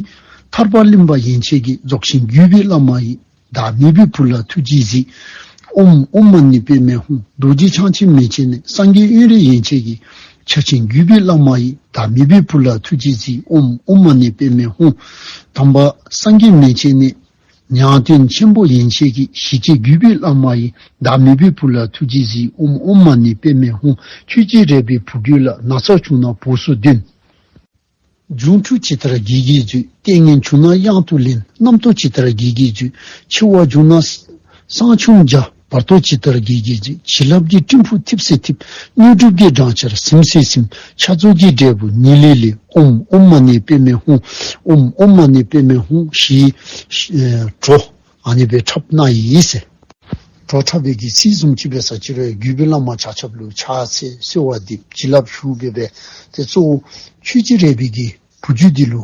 ཐར་པ་གླིང་པ་ཡན་ཆད་ཀྱི། རྫོགས་ཆེན་བརྒྱུད་པའི་བླ་མ་ཡི། བདག་མེད་པའི་བུ་ལ་ཐུགས་རྗེས་གཟིགས། ཨོཾ་ཨོཾ་མ་ཎི་པདྨེ་ཧཱུྃ། རྡོ་རྗེ་འཆང་ཆེན་མན་ཆད་ནས། སངས་རྒྱས་དབོན་རས་ཡན་ཆད་ཀྱི། ཕྱག་ཆེན་བརྒྱུད་པའི་བླ་མ་ཡི། བདག་མེད་པའི་བུ་ལ་ཐུགས་རྗེས་གཟིགས། ཨོཾ་ཨོཾ་མ་ཎི་པདྨེ་ཧཱུྃ། དམ་པ་སངས་རྒྱས་མན་ཆད་ནས། ཉང་སྟོན་ཆེན་པོ་ཡན་ཆད་ཀྱི། ཞི་བྱེད་བརྒྱུད་པའི་བླ་མ་ཡི། བདག་མེད་པའི་བུ་ལ་ཐུགས་རྗེས་གཟིགས། ཨོཾ་ཨོཾ་མ་ཎི་པདྨེ་ཧཱུྃ། ཆོས་རྗེ་རས་པའི་བུ་རྒྱུད་ལ། ན་ཚ་བྱུང་ན་བུ་སུ་འདོན། འབྱུང་འཁྲུགས་ཇི་ལྟར་བགྱིས་བགྱིས་མཛོད། ལྟས་ངན་བྱུང་ན་གཡང་དུ་ལེན། རྣམ་རྟོག་ཇི་ལྟར་བགྱིས་བགྱིས་མཛོད། འཆི་བ་བྱུང་ན་བསང་ཆུང་བྱ། བར་དོ་ཇི་ལྟར་བགྱིས་བགྱིས་མཛོད། བྱིན་རླབས་ཀྱི་སྤྲིན་ཕུང་ཐིབས་སེ་ཐིབས། དངོས་གྲུབ་ཀྱི་སྦྲང་ཆར་ཟིམ་སེ་ཟིམ། ཕྱག་རྫོགས་ཀྱི་འབྲས་བུ་ཉི་ལི་ལི། ཨོཾ་ཨོཾ་མ་ཎི་པདྨེ་ཧཱུྃ། ཨོཾ་ཨོཾ་མ་ཎི་པདྨེ་ཧཱུྃ། ཞེས་ཨེ་བྲོ་ཨ་ནི་སྦེ་འཁྲབ་གནང་ཡི་ཟེར། བྲོ་འཁྲབ་པའི་གི་ཚིག་བཟུམ་ཅིག་འབད་ས་ཅིག་རུང་བརྒྱུད་པའི་བླ་མ་ཆ་ཁྱབ་ལུ་ཕྱག་འཚལ་གསོལ་བ་འདེབས་བྱིན་རླབས་ཞུ་སྦེ་སྦེ་ཏེ་གཙོ་བོ་ཆོས་རྗེ་རས་པའི་གི་བུ་རྒྱུད་འདི་ལུ་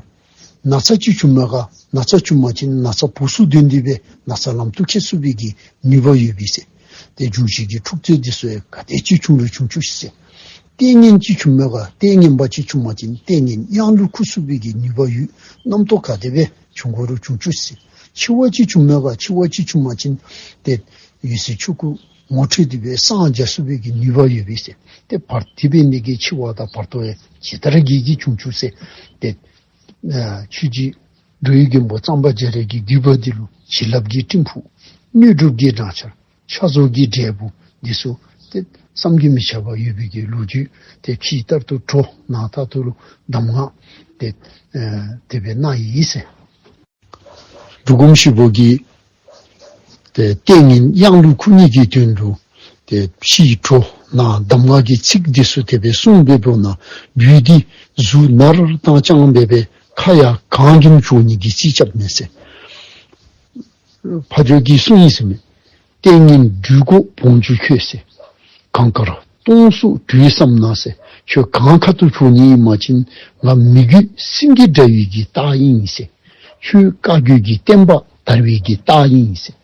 ན་ཚ་ཅིག་བྱུང་མས་ག། ན་ཚ་བྱུང་པ་ཅིན་ན་ཚ་བུ་སུ་འདོན་ཏེ་སྦེ་ན་ཚ་ལམ་དུ་ཁྱེར་ཚུགས་པའི་གི་ནུས་པ་ཡོད་པས་ཟེར། ཏེ་འབྱུང་བཞི་གི་འཁྲུག་རྩོད་འདི་ཚུ་ཡང་ག་དེ་ཅིག་བྱུང་རུང་བྱུང་བཅུག་ཟེར། ལྟས་ངན་ཅིག་བྱུང་མས་ག། ལྟས་ངན་པ་ཅིག་བྱུང་པ་ཅིན་ལྟས་ངན་གཡང་ལུ་འཁུ་ཚུགས་པའི་གི་ནུས་པ་ཡོད། རྣམ་རྟོག་ག་དེ་སྦེ་བྱུང་དགོ་རུང་བྱུང་བཅུག་ཟེར། འཆི་བ་ཅིག་བྱུང་མས་ག། འཆི་བ་ཅིག་བྱུང་པ་ཅིན་ཏེ་འོད་གསལ་ཆོས་སྐུ་ངོ་འཕྲོད་དེ་སྦེ་སངས་རྒྱ་ཚུགས་པའི་གི་ནུས་པ་ཡོད་པས་ཟེར། ཏེ་བར་དེ་འབད་ནི་གི་འཆི་བ་དང་བར་དོ་ཡང་ཇི་ལྟར་བགྱིས་བགྱིས་བྱུང་བཅུག་ཟེར། ཏེ་ཨ་ཆོས་རྗེ་འགྲོ་བའི་མགོན་པོ་གཙང་པ་རྒྱ་རས་ཀྱི་བརྒྱུད་པ་འདི་ལུ་བྱིན་རླབས་ཀྱི་སྤྲིན་ཕུང་དངོས་གྲུབ་ཀྱི་སྦྲང་ཆར་ཕྱག་རྫོགས་ཀྱི་འབྲས་བུ་འདི་ཚུ་ཏེ་བསམ་གྱིས་མི་ཁྱབ་པ་ཡོད་པའི་གི་ལོ་རྒྱུས་ཏེ་ཕྱི་ལྟར་དུ་བྲོ་ནང་ལྟར་དུ་གདམས་ངག་ཏེ་ཨ་དེ་སྦེ་གནང་ཡི་ཟེར། འབྲུག་སྒོམ་ཞིག་པོ་གིས་ཏེ་ལྟས་ངན་གཡང་ལུ་འཁུ་ནི་གི་དོན་ལུ་ཏེ་ཕྱི་བྲོ་ནང་གདམས་ངག་གི་ཚིག་འདི་ཚུ་དེ་སྦེ་གསུངས་སྦེ་འབདཝ་ད་བུ་འདི་གཟུགས་ནར་དང་བཅངས་སྦེ་སྦེ་ཁ་ཡང་གང་གིས་ཆོག་ནི་གི་རྩིས་རྐྱབ་མས་ཟེར། ཕ་ཇོ་གིས་གསུངས་ཡི་ཟེར་མས། ལྟས་ངན་སྦྲུལ་མགོ་བོང་ཆུ་ཁྱོད་ཟེར། གངས་དཀར་སྟོང་སུ་བྲོས་བསམ་ན་ཟེར། ཁྱོད་གངས་ཁ་ཐུག་ཆོག་ནི་ཨིན་པ་ཅིན་ང་མི་རྒྱུད་སེང་གེ་འདྲ་བའི་གི་རྟགས་ཨིན་ཟེར། ཁྱོད་བཀའ་བརྒྱུད་ཀྱི་བསྟན་པ་དར་བའི་གི་རྟགས་ཨིན་ཟེར།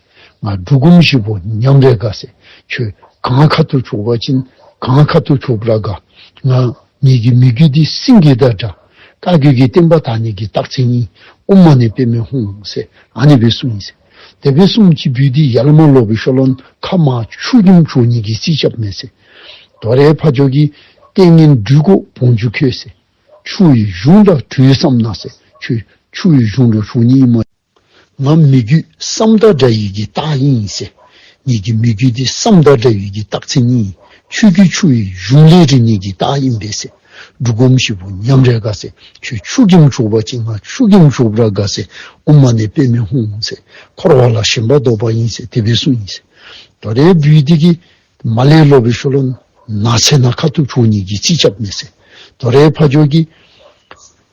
ང་འབྲུག་སྒོམ་ཞིག་པོ་ཉམས་རེ་དགའ་ཟེར། ཁྱོད་གངས་ཁ་ཐུག་ཆོག་པ་ཅིན་གངས་ཁ་ཐུག་ཆོག་ར་དགའ། ང་ངེ་གི་མི་རྒྱུད་འདི་སེང་གེ་དང་འདྲ། བཀའ་བརྒྱུད་ཀྱི་བསྟན་པ་དར་ནི་གི་རྟགས་མཚན་ཨིན། ཨོཾ་མ་ཎི་པདྨེ་ཧཱུྃ་ཟེར་ཨ་ནི་སྦེ་གསུངས་ཡི་ཟེར། དེ་སྦེ་གསུངས་ཅི་བུ་འདི་ཡར་ལས་མར་ལོག་པའི་ཤུལ་ལུ་ཁ་མར་ཆུ་གིས་ཆོག་ནི་གི་རྩིས་རྐྱབ་མས་ཟེར། དོ་རུང་ཕ་ཇོ་གིས་ལྟས་ངན་སྦྲུལ་མགོ་བོང་ཆུ་ཁྱོད་ཟེར། ཆུ་ཡི་གཞུང་ལ་བྲོས་བསམ་ན་ཟེར། ཆུ་ཆུ་ཡི་གཞུང་ལུ་ཆོག་ནི་ཨིན་མས། ང་མི་རྒྱུད་སྲམ་དང་འདྲ་བའི་གི་རྟགས་ཨིན་ཟེར། ངེ་གི་མི་རྒྱུད་འདི་སྲམ་དང་འདྲ་བའི་གི་རྟགས་མཚན་ཨིན། ཁྱོད་ཀྱིས་ཆུ་ཡི་གཞུང་ལས་རིག་ནི་གི་རྟགས་ཨིན་པས་ཟེར། འབྲུག་སྒོམ་ཞིག་པོ་ཉམས་རེ་དགའ་ཟེར། ཁྱོད་ཆུ་གིས་ཆོག་པ་ཅིན་ང་ཆུ་གིས་ཆོག་ར་དགའ་ཟེར། ཨོཾ་མ་ཎི་པདྨེ་ཧཱུྃ་ཟེར། འཁོར་བ་ལ་ཞེན་པ་བཟློག་པ་ཨིན་ཟེར་དེ་སྦེ་གསུངས་ཡི་ཟེར། དོ་རུང་བུ་འདི་གིས་མར་ལས་ལོག་པའི་ཤུལ་ལུ་ནགས་ཚལ་ནང་ཁ་ཐུག་ཆོག་ནི་གི་རྩིས་རྐྱབ་མས་ཟེར། དོ་རུང་ཕ་ཇོ་གིས་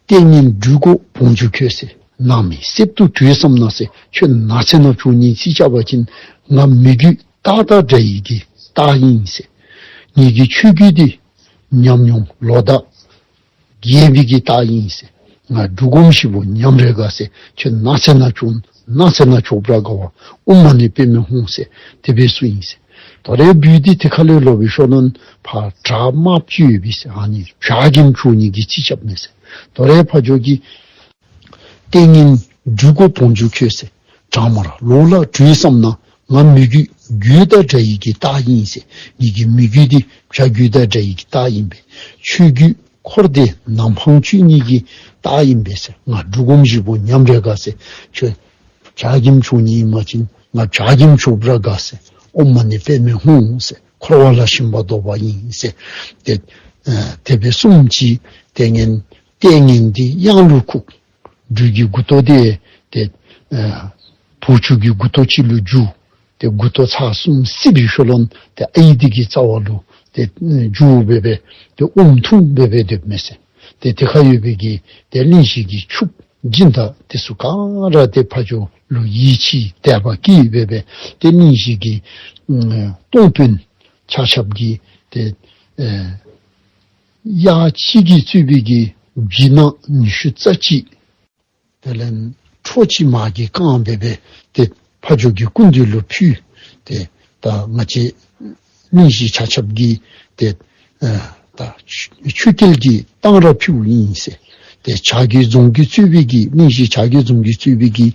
ལྟས་ངན་སྦྲུལ་མགོ་བོང་ཆུ་ཁྱོད་ཟེར། ནགས་མའི་གསེབ་ཏུ་བྲོས་བསམ་ན་ཟེར། ཁྱོད་ནགས་ཚལ་ནང་ཆོག་ནི་རྩིས་རྐྱབ་པ་ཅིན་ང་མི་རྒྱུད་སྟག་དང་འདྲ་བའི་གི་སྟག་ཨིན་ཟེར། ངེ་གི་ཆོས་བརྒྱུད་འདི་ཉམས་མྱོང་ལོ་ཟླ་རྒས་པའི་གི་སྟག་ཨིན་ཟེར། ང་འབྲུག་སྒོམ་ཞིག་པོ་ཉམས་རེ་དགའ་ཟེར། ཁྱོད་ནགས་ཚལ་ནང་ཆོག་ནགས་ཚལ་ནང་ཆོག་ར་དགའ་བ། ཨོཾ་མ་ཎི་པདྨེ་ཧཱུྃ་ཟེར་དེ་སྦེ་གསུངས་ཡི་ཟེར། དོ་རུང་བུ་འདི་དེ་ཁ་ལས་ལོག་པའི་ཤུལ་ལུ་ཕར་བྲག་དམརཔོ་ཅིག་ཡོད་པས་ཟེར། ཨ་ནི་བྱག་གིས་ཆོག་ནི་གི་རྩིས་རྐྱབ་མས་ཟེར། དོ་རུང་ཕ་ཇོ་གིས་ལྟས་ངན་སྦྲུལ་མགོ་བོང་ཆུ་ཁྱོད་ཟེར། བྲག་དམར་ལོགས་ལ་བྲོས་བསམ་ན་ང་མི་རྒྱུད་རྒོད་དང་འདྲ་བའི་གི་སྟག་ཨིན་ཟེར། ངེ་གི་མི་རྒྱུད་འདི་བྱ་རྒོད་དང་འདྲ་བའི་གི་སྟག་ཨིན་པས། ཆོས་བརྒྱུད་འཁོར་འདས་ནང་ཕན་བྱེད་ནི་གི་རྟགས་ཨིན་པས་ཟེར། ང་འབྲུག་སྒོམ་ཞིག་པོ་ཉམས་རེ་དགའ་ཟེར། ཁྱོད་བྱག་གིས་ཆོག་ནི་ཨིན་པ་ཅིན་ང་བྱག་གིས་ཆོག་ར་དགའ་ཟེར། ཨོཾ་མ་ཎི་པདྨེ་ཧཱུྃ་ཟེར། འཁོར་བ་ལ་ཞེན་པ་བཟློག་པ་ཨིན་ཟེར། ཏེ་ཨ་དེ་སྦེ་གསུངས་ཅི། ལྟས་ངན་ལྟས་ངན་འདི་གཡང་ལུ་འཁུ། སྦྲུལ་གྱི་མགུ་ཏོ་དེ་ཏེ་ཨེ་བོའུ་ཅུང་གི་མགུ་ཏོ་ཅིག་ལུ་འགྱུར། ཏེ་མགུ་ཏོ་ཚར་གསུམ་བསིལ་བའི་ཤུལ་ལུ་ཏེ་ཨའི་དེ་གི་རྩ་བ་ལུ་ཏེ་འགྱུར་སྦེ་སྦེ་ཏེ་ཨོམ་འཐུང་སྦེ་སྦེ་སྡོདཔ་མས་ཟེར། ཏེ་དེ་ཁར་ཡོད་པའི་གི་ཏེ་གླིང་བཞི་གི་ཕྱུགཔོ་སྦྱིན་བདག་དེ་ཚུ་ག་ར་ཏེ་ཕ་ཇོ་ལུ་ཡིད་ཆེས་དད་པ་སྐྱེས་སྦེ་སྦེ་ཏེ་གླིང་བཞི་གི་ཨམ་སྟོང་དཔོན་ཆ་ཁྱབ་ཀྱིས་ཏེ་ཨེ་གཡག་གཅིག་གིས་གཙོས་པའི་གི་སྦྱིས་ནག་ཉི་ཤུ་རྩ་གཅིག། དེ་ལས་ཁྲོ་ཆུ་མར་གྱིས་བཀང་སྦེ་སྦེ་ཏེ་ཕ་ཇོ་གི་སྐུ་མདུན་ལུ་ཕུལ། ཏེ་ད་ང་བཅས་གླིང་བཞི་ཆ་ཁྱབ་ཀྱིས་ཏེ་ཨ་ད་ཆོས་རྒྱལ་གྱི་གཏང་རག་ཕུལཝ་ཨིན་ཟེར། ཏེ་བྱ་རྒོད་རྫོང་གིས་གཙོས་པའི་གི་གླིང་བཞི་བྱ་རྒོད་རྫོང་གིས་གཙོས་པའི་གི་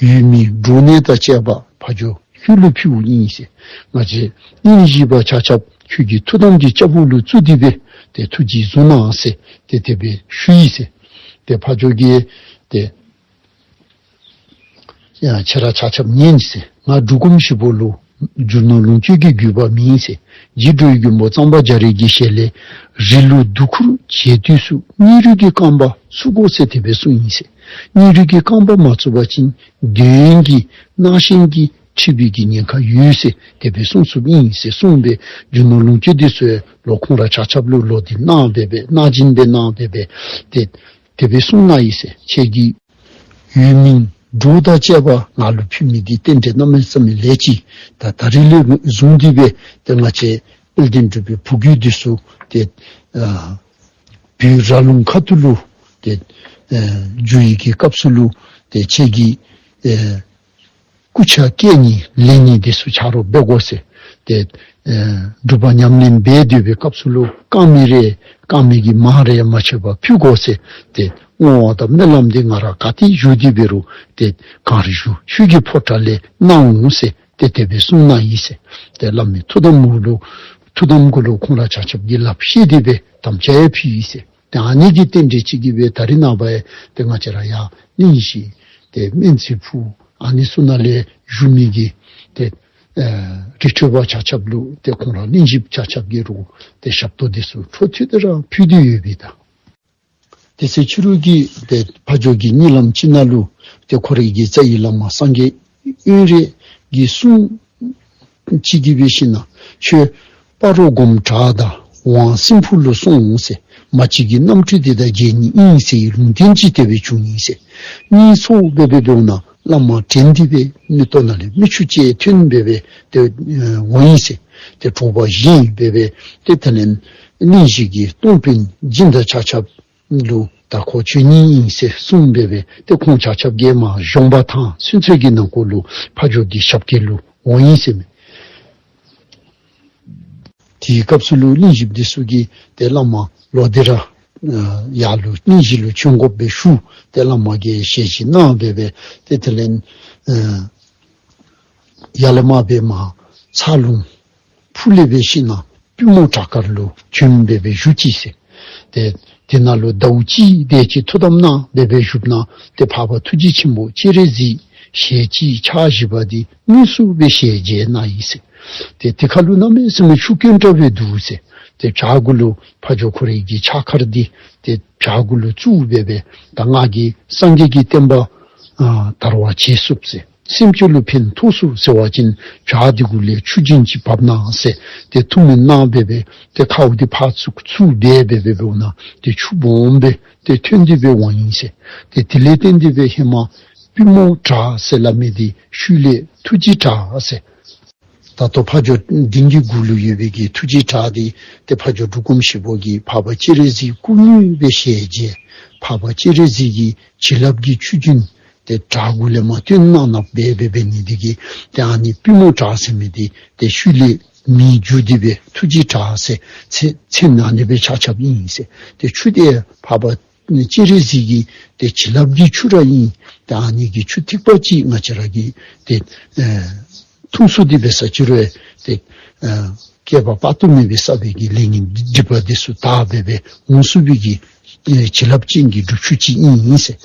ཡུལ་མི་འབྲོག་གནས་དང་བཅས་པ་ཕ་ཇོ་ཁྱོད་ལུ་ཕུལཝ་ཨིན་ཟེར། ང་བཅས་གླིང་བཞི་པ་ཆ་ཁྱབ་ཁྱོད་ཀྱི་ཐུགས་དམ་གྱི་སྐྱབས་འོག་ལུ་བཙུགས་ཏེ་སྦེ་ཏེ་ཐུགས་རྗེས་བཟུང་གནང་ཟེར་ཏེ་དེ་སྦེ་ཞུ་ཡི་ཟེར། ཏེ་ཕ་ཇོ་གིས་ཏེ་ཡ་ཁྱེད་ར་ཆ་ཁྱབ་ཉན་ཟེར། ང་འབྲུག་སྒོམ་ཞིག་པོ་ལུ་རྒྱུ་ནོར་ལོངས་སྤྱོད་ཀྱི་རྒྱུད་པ་མེད་ཟེར། རྗེ་འགྲོ་བའི་མགོན་པོ་གཙང་པ་རྒྱ་རས་ཀྱི་ཞལ་ལས་རི་ལུ་སྡུག་ཁུར་བྱེད་དུས་སུ་སྙིང་རུས་ཀྱི་རྐང་པ་བཙུགས་དགོ་ཟེར་དེ་སྦེ་གསུངས་ཡི་ཟེར། སྙིང་རུས་ཀྱི་རྐང་པ་མ་བཙུགས་པ་ཅིན་གདོན་གྱིས་རྣག་ཤན་གྱིས་འཁྲུད་པའི་གི་ཉེན་ཁ་ཡོད་ཟེར་དེ་སྦེ་གསུངས་གསུངསམ་ཨིན་ཟེར་གསུངས་སྦེ་རྒྱུ་ནོར་ལོངས་སྤྱོད་དེ་ཚུ་ལོག་ཁོང་ར་ཆ་ཁྱབ་ལུ་ལོག་སྟེ་གནང་སྦེ་སྦེ་གནང་སྦྱིན་སྦེ་གནང་སྦེ་སྦེ་ཏེ་དེ་སྦེ་གསུངས་གནང་ཡི་ཟེར། ཁྱེད་ཀྱིས་ཡུལ་མི་འབྲོག་དང་བཅས་པ་ང་ལུ་ཕུལ་མི་འདི་རྟེན་འབྲེལ་གནམ་མེད་ས་མེད་ལེགས་ཅི། ད་ད་རིས་ལས་བཟུང་སྟེ་སྦེ་ཏེ་ང་བཅས་དཔལ་ལྡན་འབྲུག་པའི་བུ་རྒྱུད་འདི་ཚུ་ཏེ་ཨ་བོད་ར་ལུང་ཁ་ཐུག་ལུ་ཏེ་ཨ་འགྱོ་ཡི་གི་སྐབས་སུ་ལུ་ཏེ་ཁྱེད་ཀྱིས་ཨ་སྐུ་ཕྱྭ་བསྐྱེད་ནི་ལེན་ནི་འདི་ཚུ་ཆ་རོགས་འབད་དགོ་ཟེར། ཏེ་ཨ་སྒྲུབ་པ་ཉམས་ལེན་འབད་སྡོད་པའི་སྐབས་སུ་ལུ་རྐང་མི་རེ་རྐང་མི་གི་མར་རེ་མ་ཆད་པར་ཕུལ་དགོ་ཟེར། ཏེ་བསྔོ་བ་དང་སྨོན་ལམ་འདི་ང་ར་ག་ཏེ་བཞུགས་ཏེ་འབད་རུང་ཏེ་གངས་རི་བཞུགས་ཆོས་ཀྱི་ཕོ་བྲང་ལས་གནང་འོང་ཟེར་ཏེ་དེ་སྦེ་གསུངས་གནང་ཡི་ཟེར། ཏེ་བླ་མའི་ཐུགས་དམ་གུ་ལུ་ཐུགས་དམ་གུ་ལུ་ཁོང་ར་ཆ་ཁྱབ་ཀྱིས་ལགཔ་བཤེད་དེ་སྦེ་དམ་བཅའ་ཡང་ཕུལ་ཡི་ཟེར། ཏེ་ཨ་ནི་གི་རྟེན་འབྲེལ་ཅིག་གིས་སྦེ་ད་རིས་ནངས་པ་ཡང་ཏེ་ང་བཅས་ར་ཡར་གླིང་བཞི་ཏེ་སྨན་རྩིས་ཕུག་ཨ་ནི་ཚུ་ནང་ལས་བཞུགས་མི་གི་ཏེ་ཨེ་རི་ཁྲོད་པ་ཆ་ཁྱབ་ལུ་ཏེ་ཁོང་ར་གླིང་བཞི་ཆ་ཁྱབ་ཀྱིས་རུང་ཏེ་ཞབས་ཏོག་འདི་ཚུ་འཕྲོ་མཐུད་དེ་ར་ཕུལ་ཏེ་ཡོད་པས་ད། དེ་ཚེ་ཕྱི་རུ་གི་ཏེ་ཕ་ཇོ་གི་གཉིད་ལམ་ཅིག་ནང་ལུ་ཏེ་ཁོ་རའི་གི་རྩ་བའི་བླ་མ་སངས་རྒྱས་དབོན་རས་ཀྱིས་གསུངས་ཅི་གི་འབད་ཞིན་ན་ཁྱོད་སྤ་རོ་སྒོམ་བྲག་དང་ཝང་སྲིན་ཕུ་ལུ་སོང་ཟེར། མ་གཅིག་གི་རྣམ་འཕྲུལ་འདི་དང་མཇལ་ནི་ཨིན་ཟེར་ལུང་བསྟན་ཅིག་དེ་སྦེ་བྱུང་ཡི་ཟེར། གཉིད་སད་སྦེ་སྦེ་འབདཝ་ད་བླ་མ་དྲན་ཏེ་སྦེ་མིག་ཏོ་ནང་ལས་མིག་ཆུ་ཅིག་ཐོན་སྦེ་སྦེ་ཏེ་ཨེ་འོང་ཡི་ཟེར། ཏེ་དྲོ་པ་བཞེངས་སྦེ་སྦེ་ཏེ་དེ་ལས་གླིང་བཞི་གི་སྟོང་དཔོན་སྦྱིན་བདག་ཆ་ཁྱབ་ལུ་ད་ཁོ་ཁྱོད་ཉིད་ཨིན་ཟེར་གསུངས་སྦེ་སྦེ་ཏེ་ཁོང་ཆ་ཁྱབ་ཀྱིས་མར་གཞོང་པ་ཐང་ཚུན་ཚོད་ཀྱི་ནང་འཁོད་ལུ་ཕ་ཇོ་གི་ཞབས་སྐྱེལ་ལུ་འོང་ཡི་ཟེར་མས། དེའི་སྐབས་སུ་ལུ་གླིང་བཞི་འདི་ཚུ་གིས་ཏེ་བླ་མ་ལོག་སྟེ་ར་ཨ་ཡར་ལུ་གླིང་བཞི་ལུ་བྱོན་དགོ་པའི་ཞུ་ཏེ་བླ་མ་གིས་ཞལ་བཞེས་གནང་སྦེ་སྦེ་ཏེ་དེ་ལས་ཨ་ཡར་ལས་མར་སྦེ་མར་ཚ་ལུང་ཕུ་ལས་འབད་ཞིན་ན་པུས་མོ་བྲག་དཀར་ལུ་བྱོན་སྦེ་སྦེ་བཞུགས་ཅི་ཟེར། ཏེ་དེ་ནང་ལུ་ཟླཝ་གཅིག་དེ་ཅིག་ཐུགས་དམ་གནང་སྦེ་སྦེ་བཞུགསཔ་ད་ཏེ་འཕགས་པ་ཐུགས་རྗེ་ཆེན་པོ་སྤྱན་རས་གཟིགས་ཞལ་གཅིག་ཕྱག་བཞི་པ་འདི་དངོས་སུ་སྦེ་ཞལ་མཇལ་གནང་ཡི་ཟེར། ཏེ་དེ་ཁར་ལུ་གནམ་མེད་ས་མེད་ཆུ་དཀོན་དྲགས་སྦེ་འདུག་ཟེར། ཏེ་བྱག་གུ་ལུ་ཕ་ཇོ་ཁོ་རའི་གི་ཕྱག་འཁར་འདི་ཏེ་བྱག་གུ་ལུ་བཙུགས་སྦེ་སྦེ་ད་ང་གིས་སངས་རྒྱས་ཀྱི་བསྟན་པ་ཨ་དར་བ་བྱེད་ཚུགས་ཟེར། སེམས་ཅན་ལུ་ཕན་ཐོགས་ཚུགས་ཟེར་བ་ཅིན་བྱག་འདི་གུ་ལས་ཆུ་རྒྱུན་ཅིག་འབབ་གནང་ཟེར་ཏེ་ཐུགས་སྨོན་གནང་སྦེ་སྦེ་ཏེ་ཁཝ་འདི་ཕར་ཚུར་ཚུར་འབད་སྦེ་སྦེ་འབདཝ་ད་ཏེ་ཆུ་སྦོམ་སྦེ་ཏེ་ཐོན་ཏེ་སྦེ་འོང་ཡི་ཟེར། ཏེ་དེ་ལས་བརྟེན་ཏེ་སྦེ་ཧེ་མ་པུས་མོ་བྲག་ཟེར་སླབ་མི་འདི་ཤུལ་ལས་ཐུགས་རྗེ་བྲག་ཟེར། ད་ལྟོ་ཕ་ཇོ་གདན་གྱི་གུ་ལུ་ཡོད་པའི་གི་ཐུགས་རྗེ་བྲག་འདི་ཏེ་ཕ་ཇོ་འབྲུག་སྒོམ་ཞིག་པོ་གིས་འཕགས་པ་སྤྱན་རས་གཟིགས་སྐུ་དངོས་སྦེ་ཞལ་མཇལ། འཕགས་པ་སྤྱན་རས་གཟིགས་ཀྱི་བྱིན་རླབས་ཀྱི་ཆུ་རྒྱུན་ཏེ་བྲག་གུ་ལས་མར་བཏོན་གནང་གནངམ་སྦེ་འབད་འབད་ནི་འདི་གིས་ཏེ་ཨ་ནི་པུས་མོ་བྲག་ཟེར་མི་འདི་ཏེ་ཤུལ་ལས་མིང་བསྒྱུར་ཏེ་སྦེ་ཐུགས་རྗེ་བྲག་ཟེར་མཚན་མཚན་ཨ་ནི་སྦེ་ཆགས་ཆགསཔ་ཨིན་ཟེར། ཏེ་ཆུ་འདི་འཕགས་པ་སྤྱན་རས་གཟིགས་ཀྱི་ཏེ་བྱིན་རླབས་ཀྱི་ཆུ་ར་ཨིན། ཏེ་ཨ་ནི་གི་ཆུ་ཐིགས་པ་ཅིག་ང་བཅས་ར་གིས་ཏེ་ཨེ་འཐུང་ཚུགས་ཏེ་འབད་ས་ཅིག་རུང་ཏེ་ཨེ་བསྐལ་པ་དཔག་ཏུ་མེད་པའི་བསགས་པའི་གི་ལས་ངན་སྒྲིབ་པ་འདི་ཚུ་དག་སྦེ་སྦེ་འོང་ཚུགས་པའི་གི་ཨེ་བྱིན་རླབས་ཅན་གྱི་སྒྲུབ་ཆུ་ཅིག་ཨིན་ཟེར།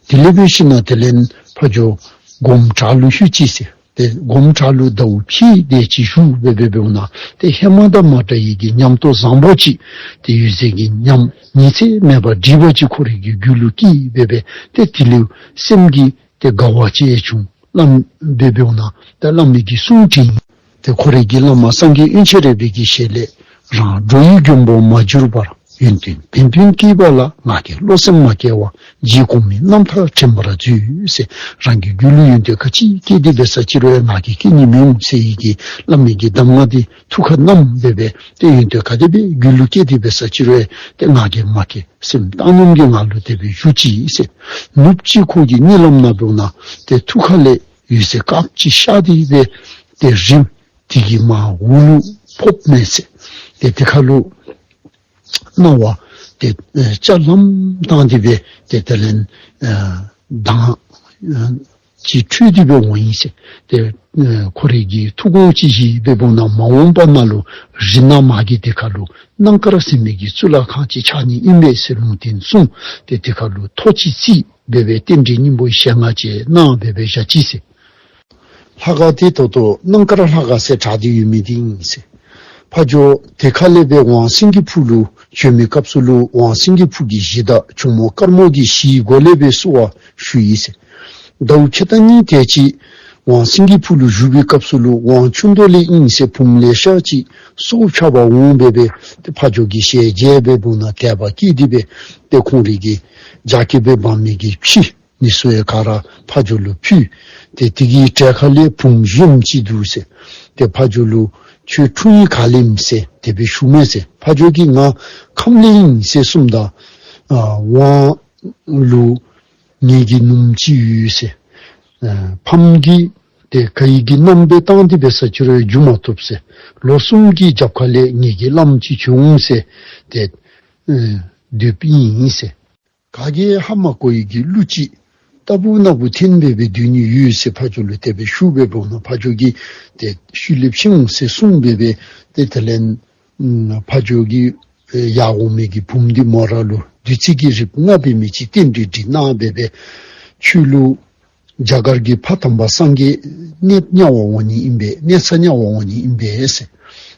དེ་ལས་འབད་ཞིན་ན་དེ་ལས་ཕ་ཇོ་སྒོམ་བྲག་ལུ་ལྷོད་ཅི་ཟེར། ཏེ་སྒོམ་གྲྭ་ལུ་ཟླཝ་ཕྱེད་དེ་ཅིག་བཞུགས་སྦེ་སྦེ་འབདཝ་ད་ཏེ་ཧེ་མ་དང་མ་འདྲ་བའི་གི་ཉམས་རྟོགས་བཟང་པོ་ཅིག་ཏེ་འོད་གསལ་གྱི་ཉམས་ཉི་ཚེ་མེད་པར་འདྲིས་པ་ཅིག་ཁོ་རའི་གི་རྒྱུད་ལུ་སྐྱེས་སྦེ་སྦེ་ཏེ་དེ་ལུ་སེམས་ཀྱི་ཏེ་དགའ་བ་ཅིག་བྱུང་། བླམ་སྦེ་འབདཝ་ད་ཏེ་བླ་མའི་གི་གསུང་དྲན། ཏེ་ཁོ་རའི་གི་བླ་མ་སངས་རྒྱས་དབོན་ཆེན་རས་པའི་གི་ཞལ་ལས་རང་འགྲོ་བའི་མགོན་པོར་མ་གྱུར་པར། ཡོན་ཏན་བན་བུན་སྐྱེས་པ་ལ། ང་རྒྱལ་བློ་སེམས་མ་སྐྱེ་བར། རྗེ་གོང་མའི་རྣམ་ཐར་དྲན་པར་མཛོད་ཟེར། རང་གི་རྒྱུད་ལུ་ཡོན་ཏན་ག་ཅི་སྐྱེས་ཏེ་འབད་ས་ཅིག་རུང་ང་རྒྱལ་སྐྱེ་ནི་མེད་ཟེར་བའི་གི་བླ་མའི་གི་གདམས་ངག་འདི་ཐུགས་ཁར་བསྣམས་སྦེ་སྦེ་ཏེ་ཡོན་ཏན་ག་དེ་སྦེ་རྒྱུད་ལུ་སྐྱེས་ཏེ་འབད་ས་ཅིག་རུང་ཏེ་ང་རྒྱལ་མ་སྐྱེ། སེམས་བཏང་སྙོམས་ཀྱི་ངང་ལུ་དེ་སྦེ་བཞུགས་ཅི་ཟེར། ནུབ་གཅིག་ཁོ་གི་གཉིད་ལམ་ནང་འབདཝ་ད་ཏེ་ཐུགས་ཁ་ལས་འོད་ཟེར་དཀརཔོ་ཅིག་ཤར་ཏེ་སྦེ་ཏེ་རིམ་དེ་གིས་མར་འོག་ལུ་ཕོགཔ་མས་ཟེར། ཏེ་དེ་ཁར་ལུ་སྣང་བ་ཏེ་ཨེ་ལྕགས་ལམ་བཏང་སྟེ་སྦེ་ཏེ་དེ་ལས་ཨེ་མདངས་ཨེ་ཅིག་འཕྲོས་ཏེ་སྦེ་འོང་ཡི་ཟེར། ཏེ་ཨེ་ཁོ་རའི་གི་ཐུགས་དགོངས་ཅིག་བཞེས་སྦེ་འབདཝ་ད་མ་འོངས་པ་ནང་ལུ་རི་ནང་མ་གི་དེ་ཁར་ལུ་སྣང་དཀར་ཟེར་མི་གི་གཙུག་ལག་ཁང་ཅིག་ཆགས་ནི་ཨིན་པས་ཟེར་ལུང་བསྟན་གསུངས། ཏེ་དེ་ཁར་ལུ་ཐོ་ཅིག་བརྩིགས་སྦེ་སྦེ་རྟེན་འབྲེལ་སྙིང་པོའི་ཞལ་སྔ་ཅིག་གནང་སྦེ་སྦེ་བཞག་ཅི་ཟེར། ལྷ་ཁང་དེ་ད་ལྟོ་སྣང་དཀར་ལྷ་ཁང་ཟེར་གྲགས་ཏེ་ཡོད་མི་འདི་ཨིན་ཟེར། ཕ་ཇོ་དེ་ཁ་ལས་སྦེ་ཝང་སེང་གེ་ཕུག་ལུ་བྱོན་མི་སྐབས་སུ་ལུ་ཝང་སེང་གེ་ཕུག་གི་གཞི་བདག་ཇོ་མོ་དཀར་མོ་གིས་གཞིའི་སྒོ་ལས་སྦེ་བསུ་བ་ཞུ་ཡི་ཟེར། ཟླཝ་ཕྱེད་དང་གཉིས་དེ་ཅིག་ཝང་སེང་གེ་ཕུག་ལུ་བཞུགས་པའི་སྐབས་སུ་ལུ་ཝང་ཆུ་མདོ་ལས་ཨིན་ཟེར་བུམོ་ལེ་ཤ་ཅིག་སྲོག་ཆགས་པར་འོང་སྦེ་སྦེ་ཏེ་ཕ་ཇོ་གིས་ཞལ་མཇལ་སྦེ་འབདཝ་ད་དད་པ་སྐྱེས་ཏེ་སྦེ་ཏེ་ཁོང་རའི་གི་རྒྱ་སྐྱེད་སྦེ་འབག་མི་གི་ཕྱེ་ནི་ཚུ་ཡང་ག་ར་ཕ་ཇོ་ལུ་ཕུལ། ཏེ་དེ་གི་གྲལ་ཁ་ལས་བུམོ་གཞོནམ་ཅིག་འདུག་ཟེར། ཏེ་ཕ་ཇོ་ལུ་ཁྱོད་འཁྲུངས་ཡུལ་ག་ལས་ཨིན་ཟེར་དེ་སྦེ་ཞུཝ་མས་ཟེར། ཕ་ཇོ་གིས་ང་ཁམས་ལས་ཨིན་ཟེར་གསུངམ་ད་ཨ་ཝང་ལུ་ངེ་གི་ནུམོ་ཅིག་ཡོད་ཟེར། ཨ་ཕམ་གིས་ཏེ་ག་ཡི་གི་མནའམ་སྦེ་བཏང་སྟེ་འབད་ས་ཅིག་རུང་འགྱོ་མ་བཏུབ་ཟེར། ལོ་གསུམ་གྱི་རྒྱབ་ཁ་ལས་ངེ་གི་བླམ་ཅིག་བྱོན་འོང་ཟེར་ཏེ་ཨ་སྡོདཔ་ཨིན་ཟེར། ག་གིས་ཧ་མ་གོ་བའི་གི་གླུ་ཅིག་རྟག་བུ་ན་བུ་འཐེན་སྦེ་སྦེ་སྡོད་ནི་ཡོད་ཟེར་ཕ་ཇོ་ལུ་དེ་སྦེ་ཞུ་སྦེ་འབདཝ་ད་ཕ་ཇོ་གིས་ཏེ་ཤུལ་ལས་ཕྱིན་འོང་ཟེར་གསུངས་སྦེ་སྦེ་ཏེ་དེ་ལས་ཨམ་ཕ་ཇོ་གིས་ཨེ་ཡར་འོང་མི་གི་བུམོ་འདི་མོ་ར་ལུ་བདུད་རྩི་གི་རིགས་ལྔ་འབད་མི་ཅིག་རྟེན་འབྲེལ་འགྲིག་གནང་སྦེ་སྦེ་ཁྱོད་ལུ་རྒྱ་གར་གྱི་ཕ་དམ་པ་སངས་རྒྱས་གནས་དམྱལ་བར་འོང་ནི་ཨིན་པས། གནས་ས་དམྱལ་བར་འོང་ནི་ཨིན་པས་ཟེར།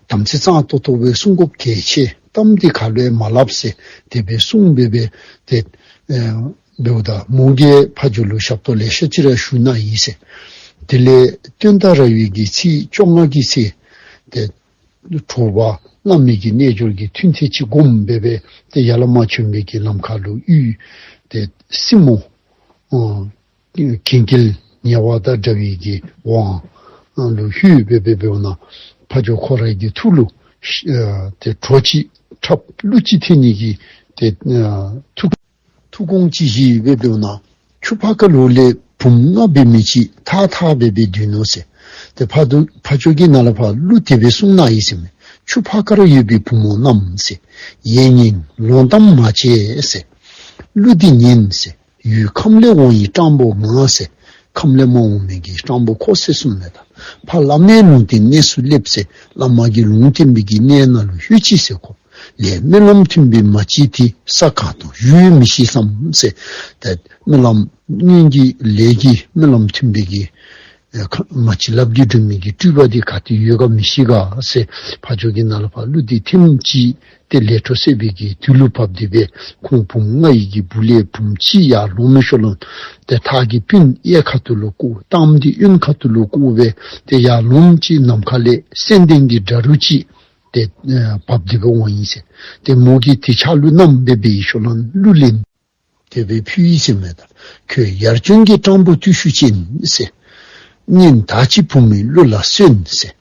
དམ་ཚིག་གཙང་ཏོག་ཏོ་སྦེ་སྲུང་དགོཔ་གལ་ཆེ། གཏམ་འདི་ག་ལུ་ཡང་མ་སླབ་ཟེར་དེ་སྦེ་གསུངས་སྦེ་སྦེ་ཏེ་ཨེ་འབདཝ་ད་མོ་གིས་ཕ་ཇོ་ལུ་ཞབས་ཏོག་ལེ་ཤ་ཅིག་ར་ཞུ་གནང་ཡི་ཟེར། དེ་ལས་སྟོན་ཟླ་ར་བའི་གི་ཚེས་བཅོ་ལྔ་གི་ཚེ་ཏེ་དྲོ་པ་བླ་མའི་གི་རྣལ་འབྱོར་གྱི་ཐུན་ཏེ་ཅིག་སྒོམ་སྦེ་སྦེ་ཏེ་ཡར་ལས་མར་བྱོན་པའི་གི་ལམ་ཁ་ལུ་ཡུལ་ཏེ་སྲིན་མོ་ཨ་གན་རྐྱལ་ཉེ་བ་དང་འདྲ་བའི་གི་ཝང་ལུ་ལྷོད་སྦེ་སྦེ་འབདཝ་ད་ཕ་ཇོ་ཁོ་རའི་གི་ཐུགས་ལུ་ཨ་ཏེ་གྲོ་ཅིག་འཁྲབ་གླུ་ཅིག་འཐེན་ནི་གི་ཏེ་ཨ་ཐུགས་ཐུགས་དགོངས་ཅིག་བཞེས་སྦེ་འབདཝ་ད་ཆུ་ཕར་ཁ་ལུ་ལས་བུམོ་ལྔ་འབད་མི་ཅིག་ཐག་ཐག་སྦེ་སྦེ་འདུག་ནུག་ཟེར། ཏེ་ཕ་ཇོ་ཕ་ཇོ་གིས་ནཱ་ལས་ཕར་གླུ་དེ་སྦེ་གསུངས་གནང་ཡི་ཟེར་མས། ཆུ་ཕར་ཁར་ཡོད་པའི་བུམོ་རྣམས་ཟེར། ཡིད་གཉིས་ལོང་གཏམ་མ་བྱེད་ཟེར། གླུ་འདི་ཉན་ཟེར། ཡུལ་ཁམས་ལས་འོང་བའི་སྤྲང་པོ་ང་ཟེར། ཁམས་ལས་མར་འོང་མི་གི་སྤྲང་པོ་ཁོ་ཟེར་གསུངས་མས། ད་ཕར་བླ་མའི་ལུང་བསྟན་གནས་སུ་སླེབས་ཟེར། བླ་མ་གི་ལུང་བསྟན་པའི་གི་གནས་ནང་ལུ་ལྷོད་ཅི་ཟེར། ཁོ་ལས་སྨོན་ལམ་མཐུན་པའི་མ་གཅིག་དེ། ས་གང་དུ་བཞུགས་མི་ཤེས་སམ་ཟེར། ད་སྨོན་ལམ་སྔོན་གྱི་ལས་ཀྱི་སྨོན་ལམ་མཐུན་པའི་གི་ཨེ་ཁ་མ་གཅིག་ལགཔ་གིས་སྒྲུབ་མི་གི་སྤྲུལ་པ་འདི་ག་ཏེ་ཡོད་ག་མི་ཤེས་ག་ཟེར། ཕ་ཇོ་གིས་ནཱ་ལས་ཕར་གླུ་འདི་ཐེངས་ཅིག་ཏེ་ལས་འཕྲོ་སད་པའི་གི་དུས་ལུ་བབས་ཏེ་སྦེ་ཁོང་བུམོ་ལྔ་ཡི་གི་སྦུག་ལས་བུམོ་གཅིག་ཡར་ལོང་མི་ཤུལ་ལུ་ཏེ་ཐག་གི་སྤུན་གཡས་ཁ་ཐུག་ལུ་བཀོག། གཏམ་འདི་གཡོན་ཁ་ཐུག་ལུ་བཀོག་སྦེ་ཏེ་ཡར་ལོང་ཅི་ནམ་མཁའ་ལས་སེང་ལྡེང་གི་སྒྲ་རུ་ཅིག་ཏེ་ཨེ་བབས་ཏེ་སྦེ་འོང་ཡི་ཟེར། ཏེ་མོ་གིས་དེ་ཕྱག་ལུ་བསྣམས་སྦེ་སྦེ་ཡི་ཤུལ་ལུ་གླུ་ལེན་དེ་སྦེ་ཕུལ་ཡི་ཟེར་མས། ད་ཁྱོད་ཡར་བྱོན་གྱི་སྤྲང་པོ་བརྟུལ་ཞུགས་ཅན་ཟེར། སྙན་དར་ཅིག་བུ་མོའི་གླུ་ལ་གསོན་ཟེར།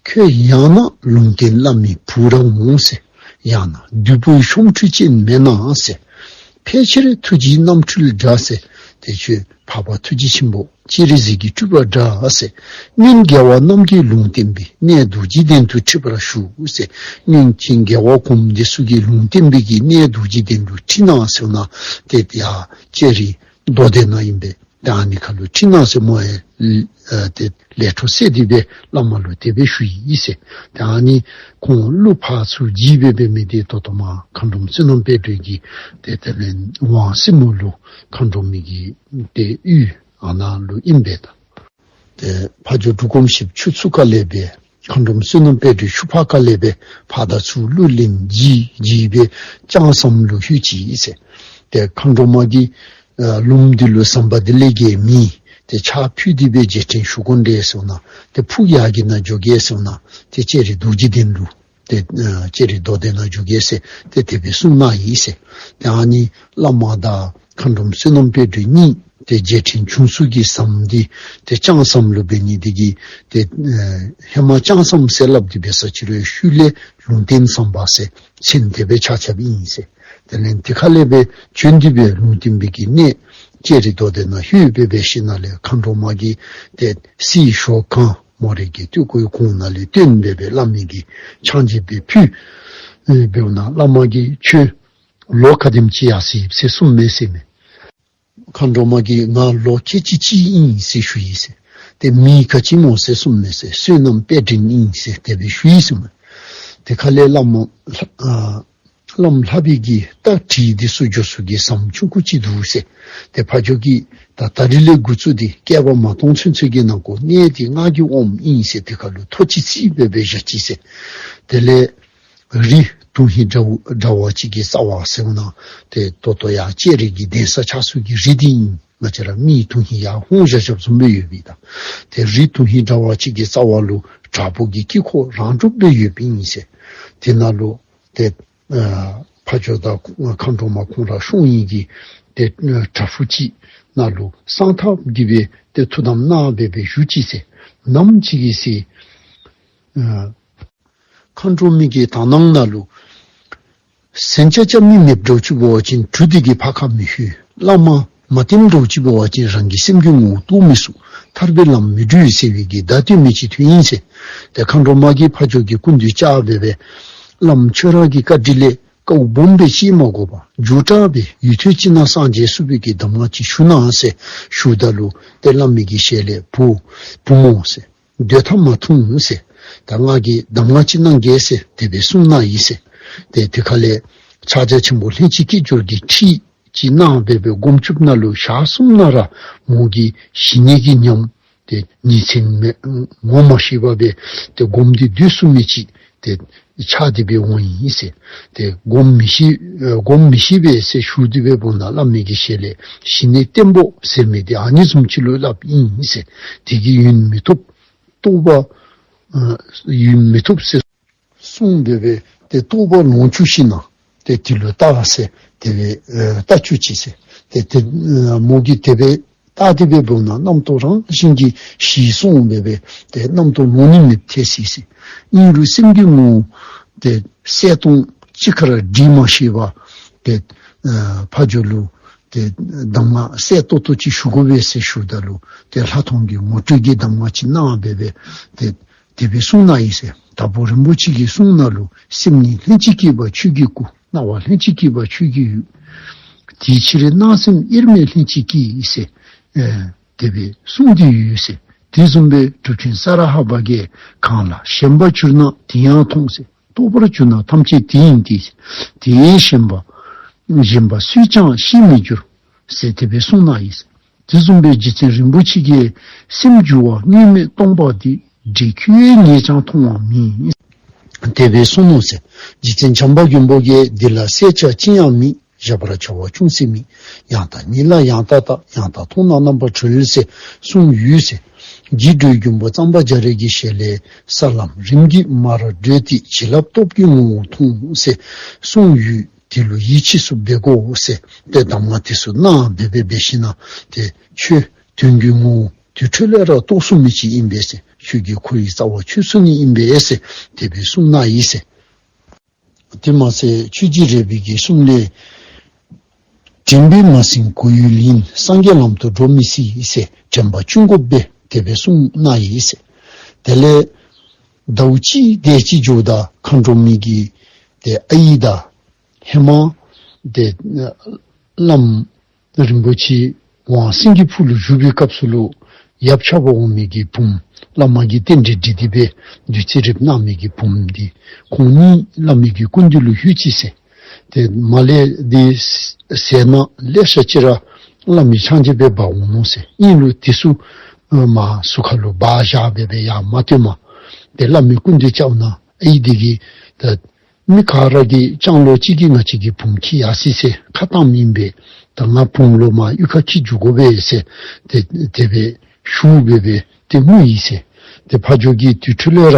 ཁྱོད་ཡང་ན་ལུང་བསྟན་བླ་མའི་བུ་ར་འོང་ཟེར། ཡང་ན་བདུད་པོའི་ཤོམ་ཁྲུས་ཅན་མེན་ན་ཟེར། ཕལ་ཆེར་ཐུགས་རྗེའི་རྣམ་འཕྲུལ་འདྲ་ཟེར། ཏེ་ཁྱོད་འཕགས་པ་ཐུགས་རྗེ་ཆེན་པོ་སྤྱན་རས་གཟིགས་ཀྱི་སྤྲུལ་པ་འདྲ་ཟེར། སྔོན་རྒྱལ་བ་རྣམས་ཀྱིས་ལུང་བསྟན་པའི་གནས་རྡོ་རྗེ་གདན་དུ་ཁྲིད་པར་ཞུ་ཟེར། སྔོན་གྱི་རྒྱལ་བ་གོངམ་འདི་ཚུ་གིས་ལུང་བསྟན་པའི་གི་གནས་རྡོ་རྗེ་གདན་དུ་ཁྲིད་གནང་ཟེར་ན་ཏེ་ཡར་ལྕགས་རི་རྡོ་སྡེ་ནང་ཨིན་པས། ཏེ་ཨ་ནི་ཁ་ལུ་ཁྲིད་གནང་ཟེར་མོ་ཡང་ཨ་ཏེ་ལས་འཕྲོ་སད་དེ་སྦེ་བླ་མ་ལུ་དེ་སྦེ་ཞུ་ཡི་ཟེར། ཏེ་ཨ་ནི་ཁོང་གླུ་ཕར་ཚུར་བརྗེ་སྦེ་འབད་མི་འདི་ད་ལྟོ་མར་མཁའ་འགྲོམ་བསོད་ནམས་དཔལ་སྒྲོན་གྱི་ཏེ་དེ་ལས་ཝང་སྲིན་མོ་ལུ་མཁའ་འགྲོ་མི་གི་ཏེ་ཡུལ་ཨ་ནཱ་ལུ་ཨིན་པས། ད་ ཏེ་ཕ་ཇོ་འབྲུག་སྒོམ་ཞིག་ཆུ་ཚུ་ཁ་ལས་སྦེ་མཁའ་འགྲོམ་བསོད་ནམས་དཔལ་སྒྲོན་ཤུགས་འཕགས་ཁ་ལས་སྦེ་ཕར་དང་ཚུར་གླུ་ལེན་བགྱིས་བགྱིས་སྦེ་ལྕང་ཟམ་ལུ་ལྷོད་ཅི་ཟེར། ཏེ་མཁའ་འགྲོ་མ་གིས་ཨ་ལུངམ་འདི་ལུ་ཟམ་པ་འདི་ལས་བརྒལ་མི་ཏེ་ཕྱག་ཕུལ་ཏེ་སྦེ་རྗེས་དྲན་ཞུ་དགོ་འདྲས་ཟེར་ན་ཏེ་ཕུགས་ཡར་གྱི་ནང་འགྱོ་གེ་ཟེར་ན་ཏེ་ལྕགས་རི་རྡོ་རྗེ་གདན་ལུ་ཏེ་ཨ་ལྕགས་རི་རྡོ་གདན་ནང་འགྱོ་གེ་ཟེར་ཏེ་དེ་སྦེ་གསུངས་གནང་ཡི་ཟེར། ཏེ་ཨ་ནི་བླ་མ་དང་མཁའ་འགྲོམ་བསོད་ནམས་དཔལ་སྒྲོན་གཉིས་ཏེ་རྗེས་དྲན་བྱུང་ས་གི་ཟམ་འདི་ཏེ་ལྕང་ཟམ་ལུ་འབད་ནི་འདི་གིས་ཏེ་ཨ་ཧེ་མ་ལྕང་ཟམ་ཟེར་སླབ་སྟེ་འབད་ས་ཅིག་རུང་ཤུལ་ལས་ལུང་བསྟན་ཟམ་པ་ཟེར་མཚན་དེ་སྦེ་ཆགས་ཆགསཔ་ཨིན་ཟེར། དེ་ལས་དེ་ཁ་ལས་སྦེ་བྱོན་ཏེ་སྦེ་ལུང་བསྟན་པའི་གི་གནས་ལྕགས་རི་རྡོ་གདན་ནང་ལྷོད་སྦེ་འབད་ཞིནམ་ལས་མཁའ་འགྲོ་མ་གིས་ཏེ་སྲིད་ཞོ་གང་མོ་རའི་གི་སྟོད་གོས་གོང་ནང་ལས་བཏོན་སྦེ་སྦེ་བླ་མའི་གི་ཕྱག་མཇལ་སྦེ་ཕུལ། ཨེ་འབདཝ་ད་བླ་མ་གིས་ཁྱོད་ལོ་ག་དེམ་ཅིག་ཡར་སོ་ཡི་ཟེར་གསུངས་མས་ཟེར་མས། མཁའ་འགྲོ་མ་གིས་ང་ལོ་ཁལ་གཅིག་གཅིག་ཨིན་ཟེར་ཞུ་ཡི་ཟེར། ཏེ་མིང་ག་ཅི་སྨོ་ཟེར་གསུངས་མས་ཟེར། བསོད་ནམས་དཔལ་སྒྲོན་ཨིན་ཟེར་དེ་སྦེ་ཞུ་ཡི་ཟེར་མས། དེ་ཁ་ལས་བླ་མ་ལྷ་ཨ་བླམ་ལྷ་པའི་གི་རྟ་དྲེལ་འདི་ཚུ་འགྱོ་ས་གི་ཟམ་ཆུང་ཀུ་ཅིག་འདུག་ཟེར། ཏེ་ཕ་ཇོ་གིས་ད་ད་རིས་ལས་འགོ་བཙུགས་ཏེ་བསྐལ་པ་མ་སྟོང་ཚུན་ཚོད་ཀྱི་ནང་འཁོད་གནས་འདི་ང་གིས་དབངམ་ཨིན་ཟེར་དེ་ཁ་ལུ་ཐོ་ཅིག་བརྩིགས་སྦེ་སྦེ་བཞག་ཅི་ཟེར། དེ་ལས་རི་དོན་ཧིང་འདྲ་འདྲ་བ་ཅིག་གི་རྩ་བ་ཟེར་ན་ཏེ་ད་ལྟོ་ཡར་ལྕགས་རི་གི་གདན་ས་ཆགས་ས་གི་རི་འདི་ཨིན། ང་བཅས་ར་མི་དོན་ཧིང་ཡར་ཧོང་བཞག་བཞགཔ་བཟུམ་སྦེ་ཡོད་པའི་ད་ཏེ་རི་དོན་ཧིང་འདྲ་བ་ཅིག་གི་རྩ་བ་ལུ་བྲག་ཕུག་གི་དཀྱིལ་འཁོར་རང་གྲུབ་སྦེ་ཡོདཔ་ཨིན་ཟེར། དེ་ནང་ལུ་ཏེ་ཨ་ཕ་ཇོ་དང་མཁའ་འགྲོ་མ་ཁོང་ར་ཤོང་ཡི་གི་ཏེ་ཨ་བྲག་ཕུག་ཅིག་ནང་ལུ་གསང་ཐབས་ཀྱིས་སྦེ་ཏེ་ཐུགས་དམ་གནང་སྦེ་སྦེ་བཞུགས་ཅི་ཟེར། ནམ་ཅིག་གི་ཚེ་ཨ་མཁའ་འགྲོ་མའི་གི་དག་སྣང་ནང་ལུ་ཟན་ཆག་ཆག་མི་མེདཔ་འདྲཝ་ཅིག་འབད་བ་ཅིན་གྲུ་འདི་གིས་ཕར་ཁ་མི་ལྷོད། བླ་མ་མ་བསྟེནམ་འདྲཝ་ཅིག་འབད་བ་ཅིན་རང་གི་སེམས་ཀྱི་ངོ་བོ་རྟོགས་མི་ཚུགས། ཐར་པའི་ལམ་མི་འགྲོ་ཟེར་བའི་གི་བརྡ་སྟོན་མི་ཅིག་ཐོན་ཡི་ཟེར། ཏེ་མཁའ་འགྲོ་མ་གིས་ཕ་ཇོ་གི་སྐུ་མདུན་བཅར་སྦེ་སྦེ་བླམ་ཁྱོད་ར་གི་བཀའ་དྲིན་ལས་དཀའཝ་སྦོམ་སྦེ་སྤྱད་མ་དགོ་པར་མགྱོགས་དྲགས་སྦེ་ཡུན་ཐུང་ཅིག་ནང་སངས་རྒྱས་ཚུགས་པའི་གི་གདམས་ངག་ཅིག་ཞུ་གནང་ཟེར་ཞུཝ་ད་ལུ་ཏེ་བླ་མའི་གི་ཞལ་ལས་བུ་བུ་མོ་ཟེར། སྡོད་ཐངས་མ་ཐུང་ཟེར། ད་ང་གིས་གདམས་ངག་ཅིག་གནང་གེ་ཟེར་དེ་སྦེ་གསུངས་གནང་ཡི་ཟེར། ཏེ་དེ་ཁ་ལས་ཕྱག་རྒྱ་ཆེན་པོ་ལྷན་ཅིག་སྐྱེས་སྦྱོར་གྱི་ཁྲིད་ཅིག་གནང་སྦེ་སྦེ་སྒོམ་ཆུབ་ནང་ལུ་ཞག་གསུམ་ནང་ར་མོ་གི་ཞི་གནས་ཀྱི་ཉམས་ཏེ་ཉིན་མཚན་མེད་ངོ་མ་ཤེས་པར་སྦེ་ཏེ་སྒོམ་སྟེ་སྡོད་ཚུགས་མི་ཅིག་ཏེ་ཆགས་ཏེ་སྦེ་འོང་ཡི་ཟེར། ཏེ་སྒོམ་མི་ཤེས་ཨ་སྒོམ་མི་ཤེས་པས་ཟེར་ཞུ་སྟེ་སྦེ་འབདཝ་ད་བླ་མའི་གི་ཞལ་ལས་ཞི་གནས་བརྟན་པོ་ཟེར་མི་འདི་ཨ་ནི་བཟུམ་ཅིག་ལུ་སླབ་ཨིན་ཟེར། དེ་གིས་ཡུན་མི་ཐུབ། རྟོགས་པ་ཨ་ཡུན་མི་ཐུབ་ཟེར་གསུངས་སྦེ་སྦེ་ཏེ་རྟོགས་པ་ལོངས་སྤྱོད་ཞིནམ་ཏེ་དེ་ལུ་བལྟ་ཟེར་དེ་སྦེ་ཨ་བལྟ་བཅུག་ཅིག་ཟེར། ཏེ་དེ་ཨ་མོ་གིས་དེ་སྦེ་བལྟ་སྟེ་སྦེ་འབདཝ་ད་རྣམ་རྟོག་རང་བཞིན་གྱིས་ཞི་སོང་སྦེ་སྦེ་ཏེ་རྣམ་རྟོག་ལོང་ནི་མེདཔ་ཐལ་སོ་ཡི་ཟེར། ཨིན་རུང་སེམས་ཀྱི་ངོ་བོ་ཏེ་གསལ་སྟོང་གཅིག་ཁར་སྒྲིལ་མ་ཤེས་པར་ཏེ་ཨ་ཕ་ཇོ་ལུ་ཏེ་གདམས་ངག་གསལ་ཏོག་ཏོ་ཅིག་ཞུ་དགོ་པས་ཟེར་ཞུཝ་ད་ལུ་ཏེ་ལྷག་མཐོང་གི་ངོ་སྤྲོད་ཀྱི་གདམས་ངག་ཅིག་གནང་སྦེ་སྦེ་ཏེ་དེ་སྦེ་གསུངས་གནང་ཡི་ཟེར། དྭགས་པོ་རིན་པོ་ཆེ་གི་གསུང་ནང་ལུ་སེམས་ཉིད་ལྷན་ཅིག་སྐྱེས་པ་ཆོས་ཀྱི་སྐུ། སྣང་བ་ལྷན་ཅིག་སྐྱེས་པ་ཆོས་ཀྱི་ཡུལ། དེའི་ཕྱིར་སྣང་སེམས་དབྱེར་མེད་ལྷན་ཅིག་སྐྱེས་ཟེར་ཨེ་དེ་སྦེ་གསུངས་ཏེ་ཡོད་ཟེར། དེ་བཟུམ་སྦེ་གྲུབ་ཆེན་ས་ར་ཧ་པ་གིས་གང་ལ་ཞེན་པར་གྱུར་ན་དེ་ཡང་མཐོང་ཟེར། རྟོགས་པར་གྱུར་ན་ཐམས་ཅད་དེ་ཡིན་ཏེ། དེ་ཡི་ཞེན་པ་ཞེན་པ་སུས་ཀྱང་ཤེས་མི་འགྱུར། ཟེར་དེ་སྦེ་གསུངས་གནང་ཡི། དེ་བཟུམ་སྦེ་རྗེ་བཙུན་རིན་པོ་ཆེ་གིས་སེམས་འགྱུ་བ་དངོས་མེད་སྟོང་པ་དེ། འདྲེ་ཁྱོད་ངས་ཀྱང་མཐོང་བ་མིན། དེ་སྦེ་གསུངས་ནུག་ཟེར། རྗེ་བཙུན་བྱམས་པ་མགོན་པོ་གིས་འདི་ལ་གསལ་ཆ་ཅི་ཡང་མེད། བཞག་པར་བྱ་བ་ཅུང་ཟད་མེད། ཡང་དག་ཉིད་ལ་ཡང་དག་བལྟ། ཡང་དག་མཐོང་ན་རྣམ་པར་གྲོལ་ཟེར་གསུངས་ཡོད་ཟེར། རྗེ་འགྲོ་བའི་མགོན་པོ་གཙང་པ་རྒྱ་རས་ཀྱི་ཞལ་ལས་ས་ལམ་རིམ་གྱིས་མར་བགྲོད་དེ་བྱིན་རླབས་སྟོབས་ཀྱིས་ངོ་བོ་མཐོང་ཟེར་གསུངས་ཡོད། དེ་ལུ་ཡིད་ཆེས་སུ་འབད་དགོ་ཟེར། ཏེ་གདམས་ངག་དེ་ཚུ་གནང་སྦེ་སྦེ་འབད་ཞིནམ་ཏེ་ཁྱོད་དོན་གྱི་ངོ་བོ་དེ་འཕྲོ་ལས་ར་རྟོགས་ཚུགས་མི་ཅིག་ཨིན་པས་ཟེར། ཁྱོད་ཀྱི་ཁོར་ཡུག་རྩ་བ་ཆོད་ཚུགས་ནི་ཨིན་པས་ཟེར་དེ་སྦེ་གསུངས་གནང་ཡི་ཟེར། དེ་མ་ཚད་ཆོས་རྗེ་རས་པའི་གི་གསུང་ལས། དྲན་པས་མ་ཟིན་གོ་ཡུལ་ཡིན། སངས་རྒྱས་ལམ་དུ་འགྲོ་མི་སྲིད་ཟེར་དྲན་པ་བཅུག་དགོ་པས་དེ་སྦེ་གསུངས་གནང་ཡི་ཟེར། དེ་ལས་ཟླཝ་གཅིག་དེ་ཅིག་འགྱོཝ་ད་མཁའ་འགྲོ་མའི་གི་ཏེ་ཨའི་དང་ཧེ་མ་ཏེ་བླམ་རིན་པོ་ཆེ་ཝང་སེང་གེ་ཕུག་ལུ་བཞུགས་པའི་སྐབས་སུ་ལུ་ཡབ་ཆགས་པ་འོང་མི་གི་བུམོ་བླ་མ་གིས་རྟེན་འབྲེལ་འགྲིག་སྟེ་སྦེ་བདུད་རྩི་རིལ་བུ་གནང་མི་གི་བུམོ་འདི་ཁོང་གཉིས་བླ་མའི་གི་སྐུ་མདུན་ལུ་ལྷོད་ཅི་ཟེར། ཏེ་མ་ལས་དེ་ཟས་སྣ་ལེ་ཤ་ཅིག་ར་བླ་མའི་ཕྱག་མཇལ་སྦེ་འབག་འོང་ནུག་ཟེར། ཨིན་རུང་དེ་ཚུ་ མར་ཟུར་ཁ་ལུ་སྦ་བཞག་སྦེ་སྦེ་ཡར་མ་བཏོན་མས། ཏེ་བླ་མའི་སྐུ་མདུན་བཅརཝ་ད་ཨའི་འདི་གིས་ད་མི་ག་ར་གིས་ལྕང་ལོ་གཅིག་གིས་ང་བཅས་ཀྱི་བུམོ་འཁྱིད་ཡར་སོ་ཡི་ཟེར་ཁ་བཏངམ་ཨིན་པས། ད་ང་བུམོ་ལོག་མར་གཡུས་ཁར་འཁྱིད་འགྱོ་དགོ་པས་ཟེར་ཏེ་དེ་སྦེ་ཞུ་སྦེ་སྦེ་ཏེ་ངུ་ཡི་ཟེར། ཏེ་ཕ་ཇོ་གིས་དེ་འཕྲོ་ལས་ར་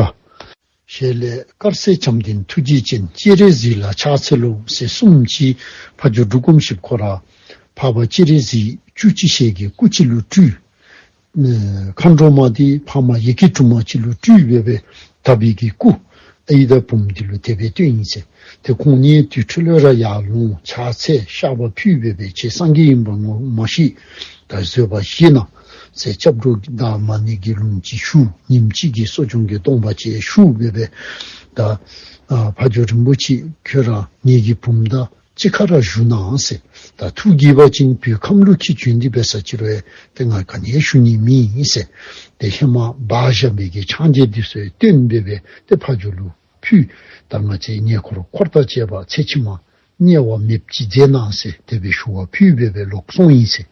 ཞལ་ལས་དཀར་གསལ་བྱམས་ལྡན་ཐུགས་རྗེ་ཅན། སྤྱན་རས་གཟིགས་ལ་ཕྱག་འཚལ་ལོ་ཟེར་གསུངམ་ཅིག་ཕ་ཇོ་འབྲུག་སྒོམ་ཞིག་ཁོ་ར་འཕགས་པ་སྤྱན་རས་གཟིགས་བཅུ་གཅིག་ཞལ་གྱི་སྐུ་ཅིག་ལུ་སྤྲུལ། ཨེ་མཁའ་འགྲོ་མ་འདི་འཕགས་མ་ཡི་གེ་དྲུག་མ་ཅིག་ལུ་སྤྲུལ་སྦེ་སྦེ་དག་པའི་གི་སྐུ་ཨའི་དང་བུམོ་འདི་ལུ་དེ་སྦེ་སྟོན་ཡི་ཟེར། ཏེ་ཁོང་གཉིས་དེ་འཕྲོ་ལས་ར་ཡར་ལོང་ཕྱག་འཚལ་བཤགས་པ་ཕུལ་སྦེ་སྦེ་ཁྱེད་སངས་རྒྱས་ཨིན་པ་ངོ་མ་ཤེས། ད་བཟོད་པ་བཞེས་གནང་ཟེར་སྐྱབས་འགྲོ་གདམས་ངག་གི་ལུང་ཅིག་ཞུ། ཉིནམ་གཅིག་གི་གསོ་སྦྱོང་གི་སྡོམ་པ་ཅིག་ཞུ་སྦེ་སྦེ་ད་ཨ་ཕ་ཇོ་རིན་པོ་ཆེ་ཁྱོད་ར་ངེ་གི་བུམོ་དང་གཅིག་ཁར་ར་བཞུགས་གནང་ཟེར། ད་ཐུགས་དགྱེས་པ་ཅིན་བོད་ཁམས་ལུ་འཁྱིད་བྱོན་ཏེ་འབད་ས་ཅིག་རུང་ཏེ་ང་ག་ནི་ཡང་ཞུ་ནི་མེད་ཟེར། ཏེ་ཧེ་མ་སྦ་བཞག་པའི་གི་ཕྱག་རྗེས་འདི་ཚུ་སྟོན་སྦེ་སྦེ་ཏེ་ཕ་ཇོ་ལུ་ཕུལ། ད་ང་བཅས་ཉེ་འཁོར་འཁོར་དང་བཅས་པ་ཚེ་ཕྱི་མ་དམྱལ་བ་མེདཔ་ཅིག་མཛད་གནང་ཟེར་དེ་སྦེ་ཞུ་བ་ཕུལ་སྦེ་སྦེ་ལོག་སོང་ཡི་ཟེར།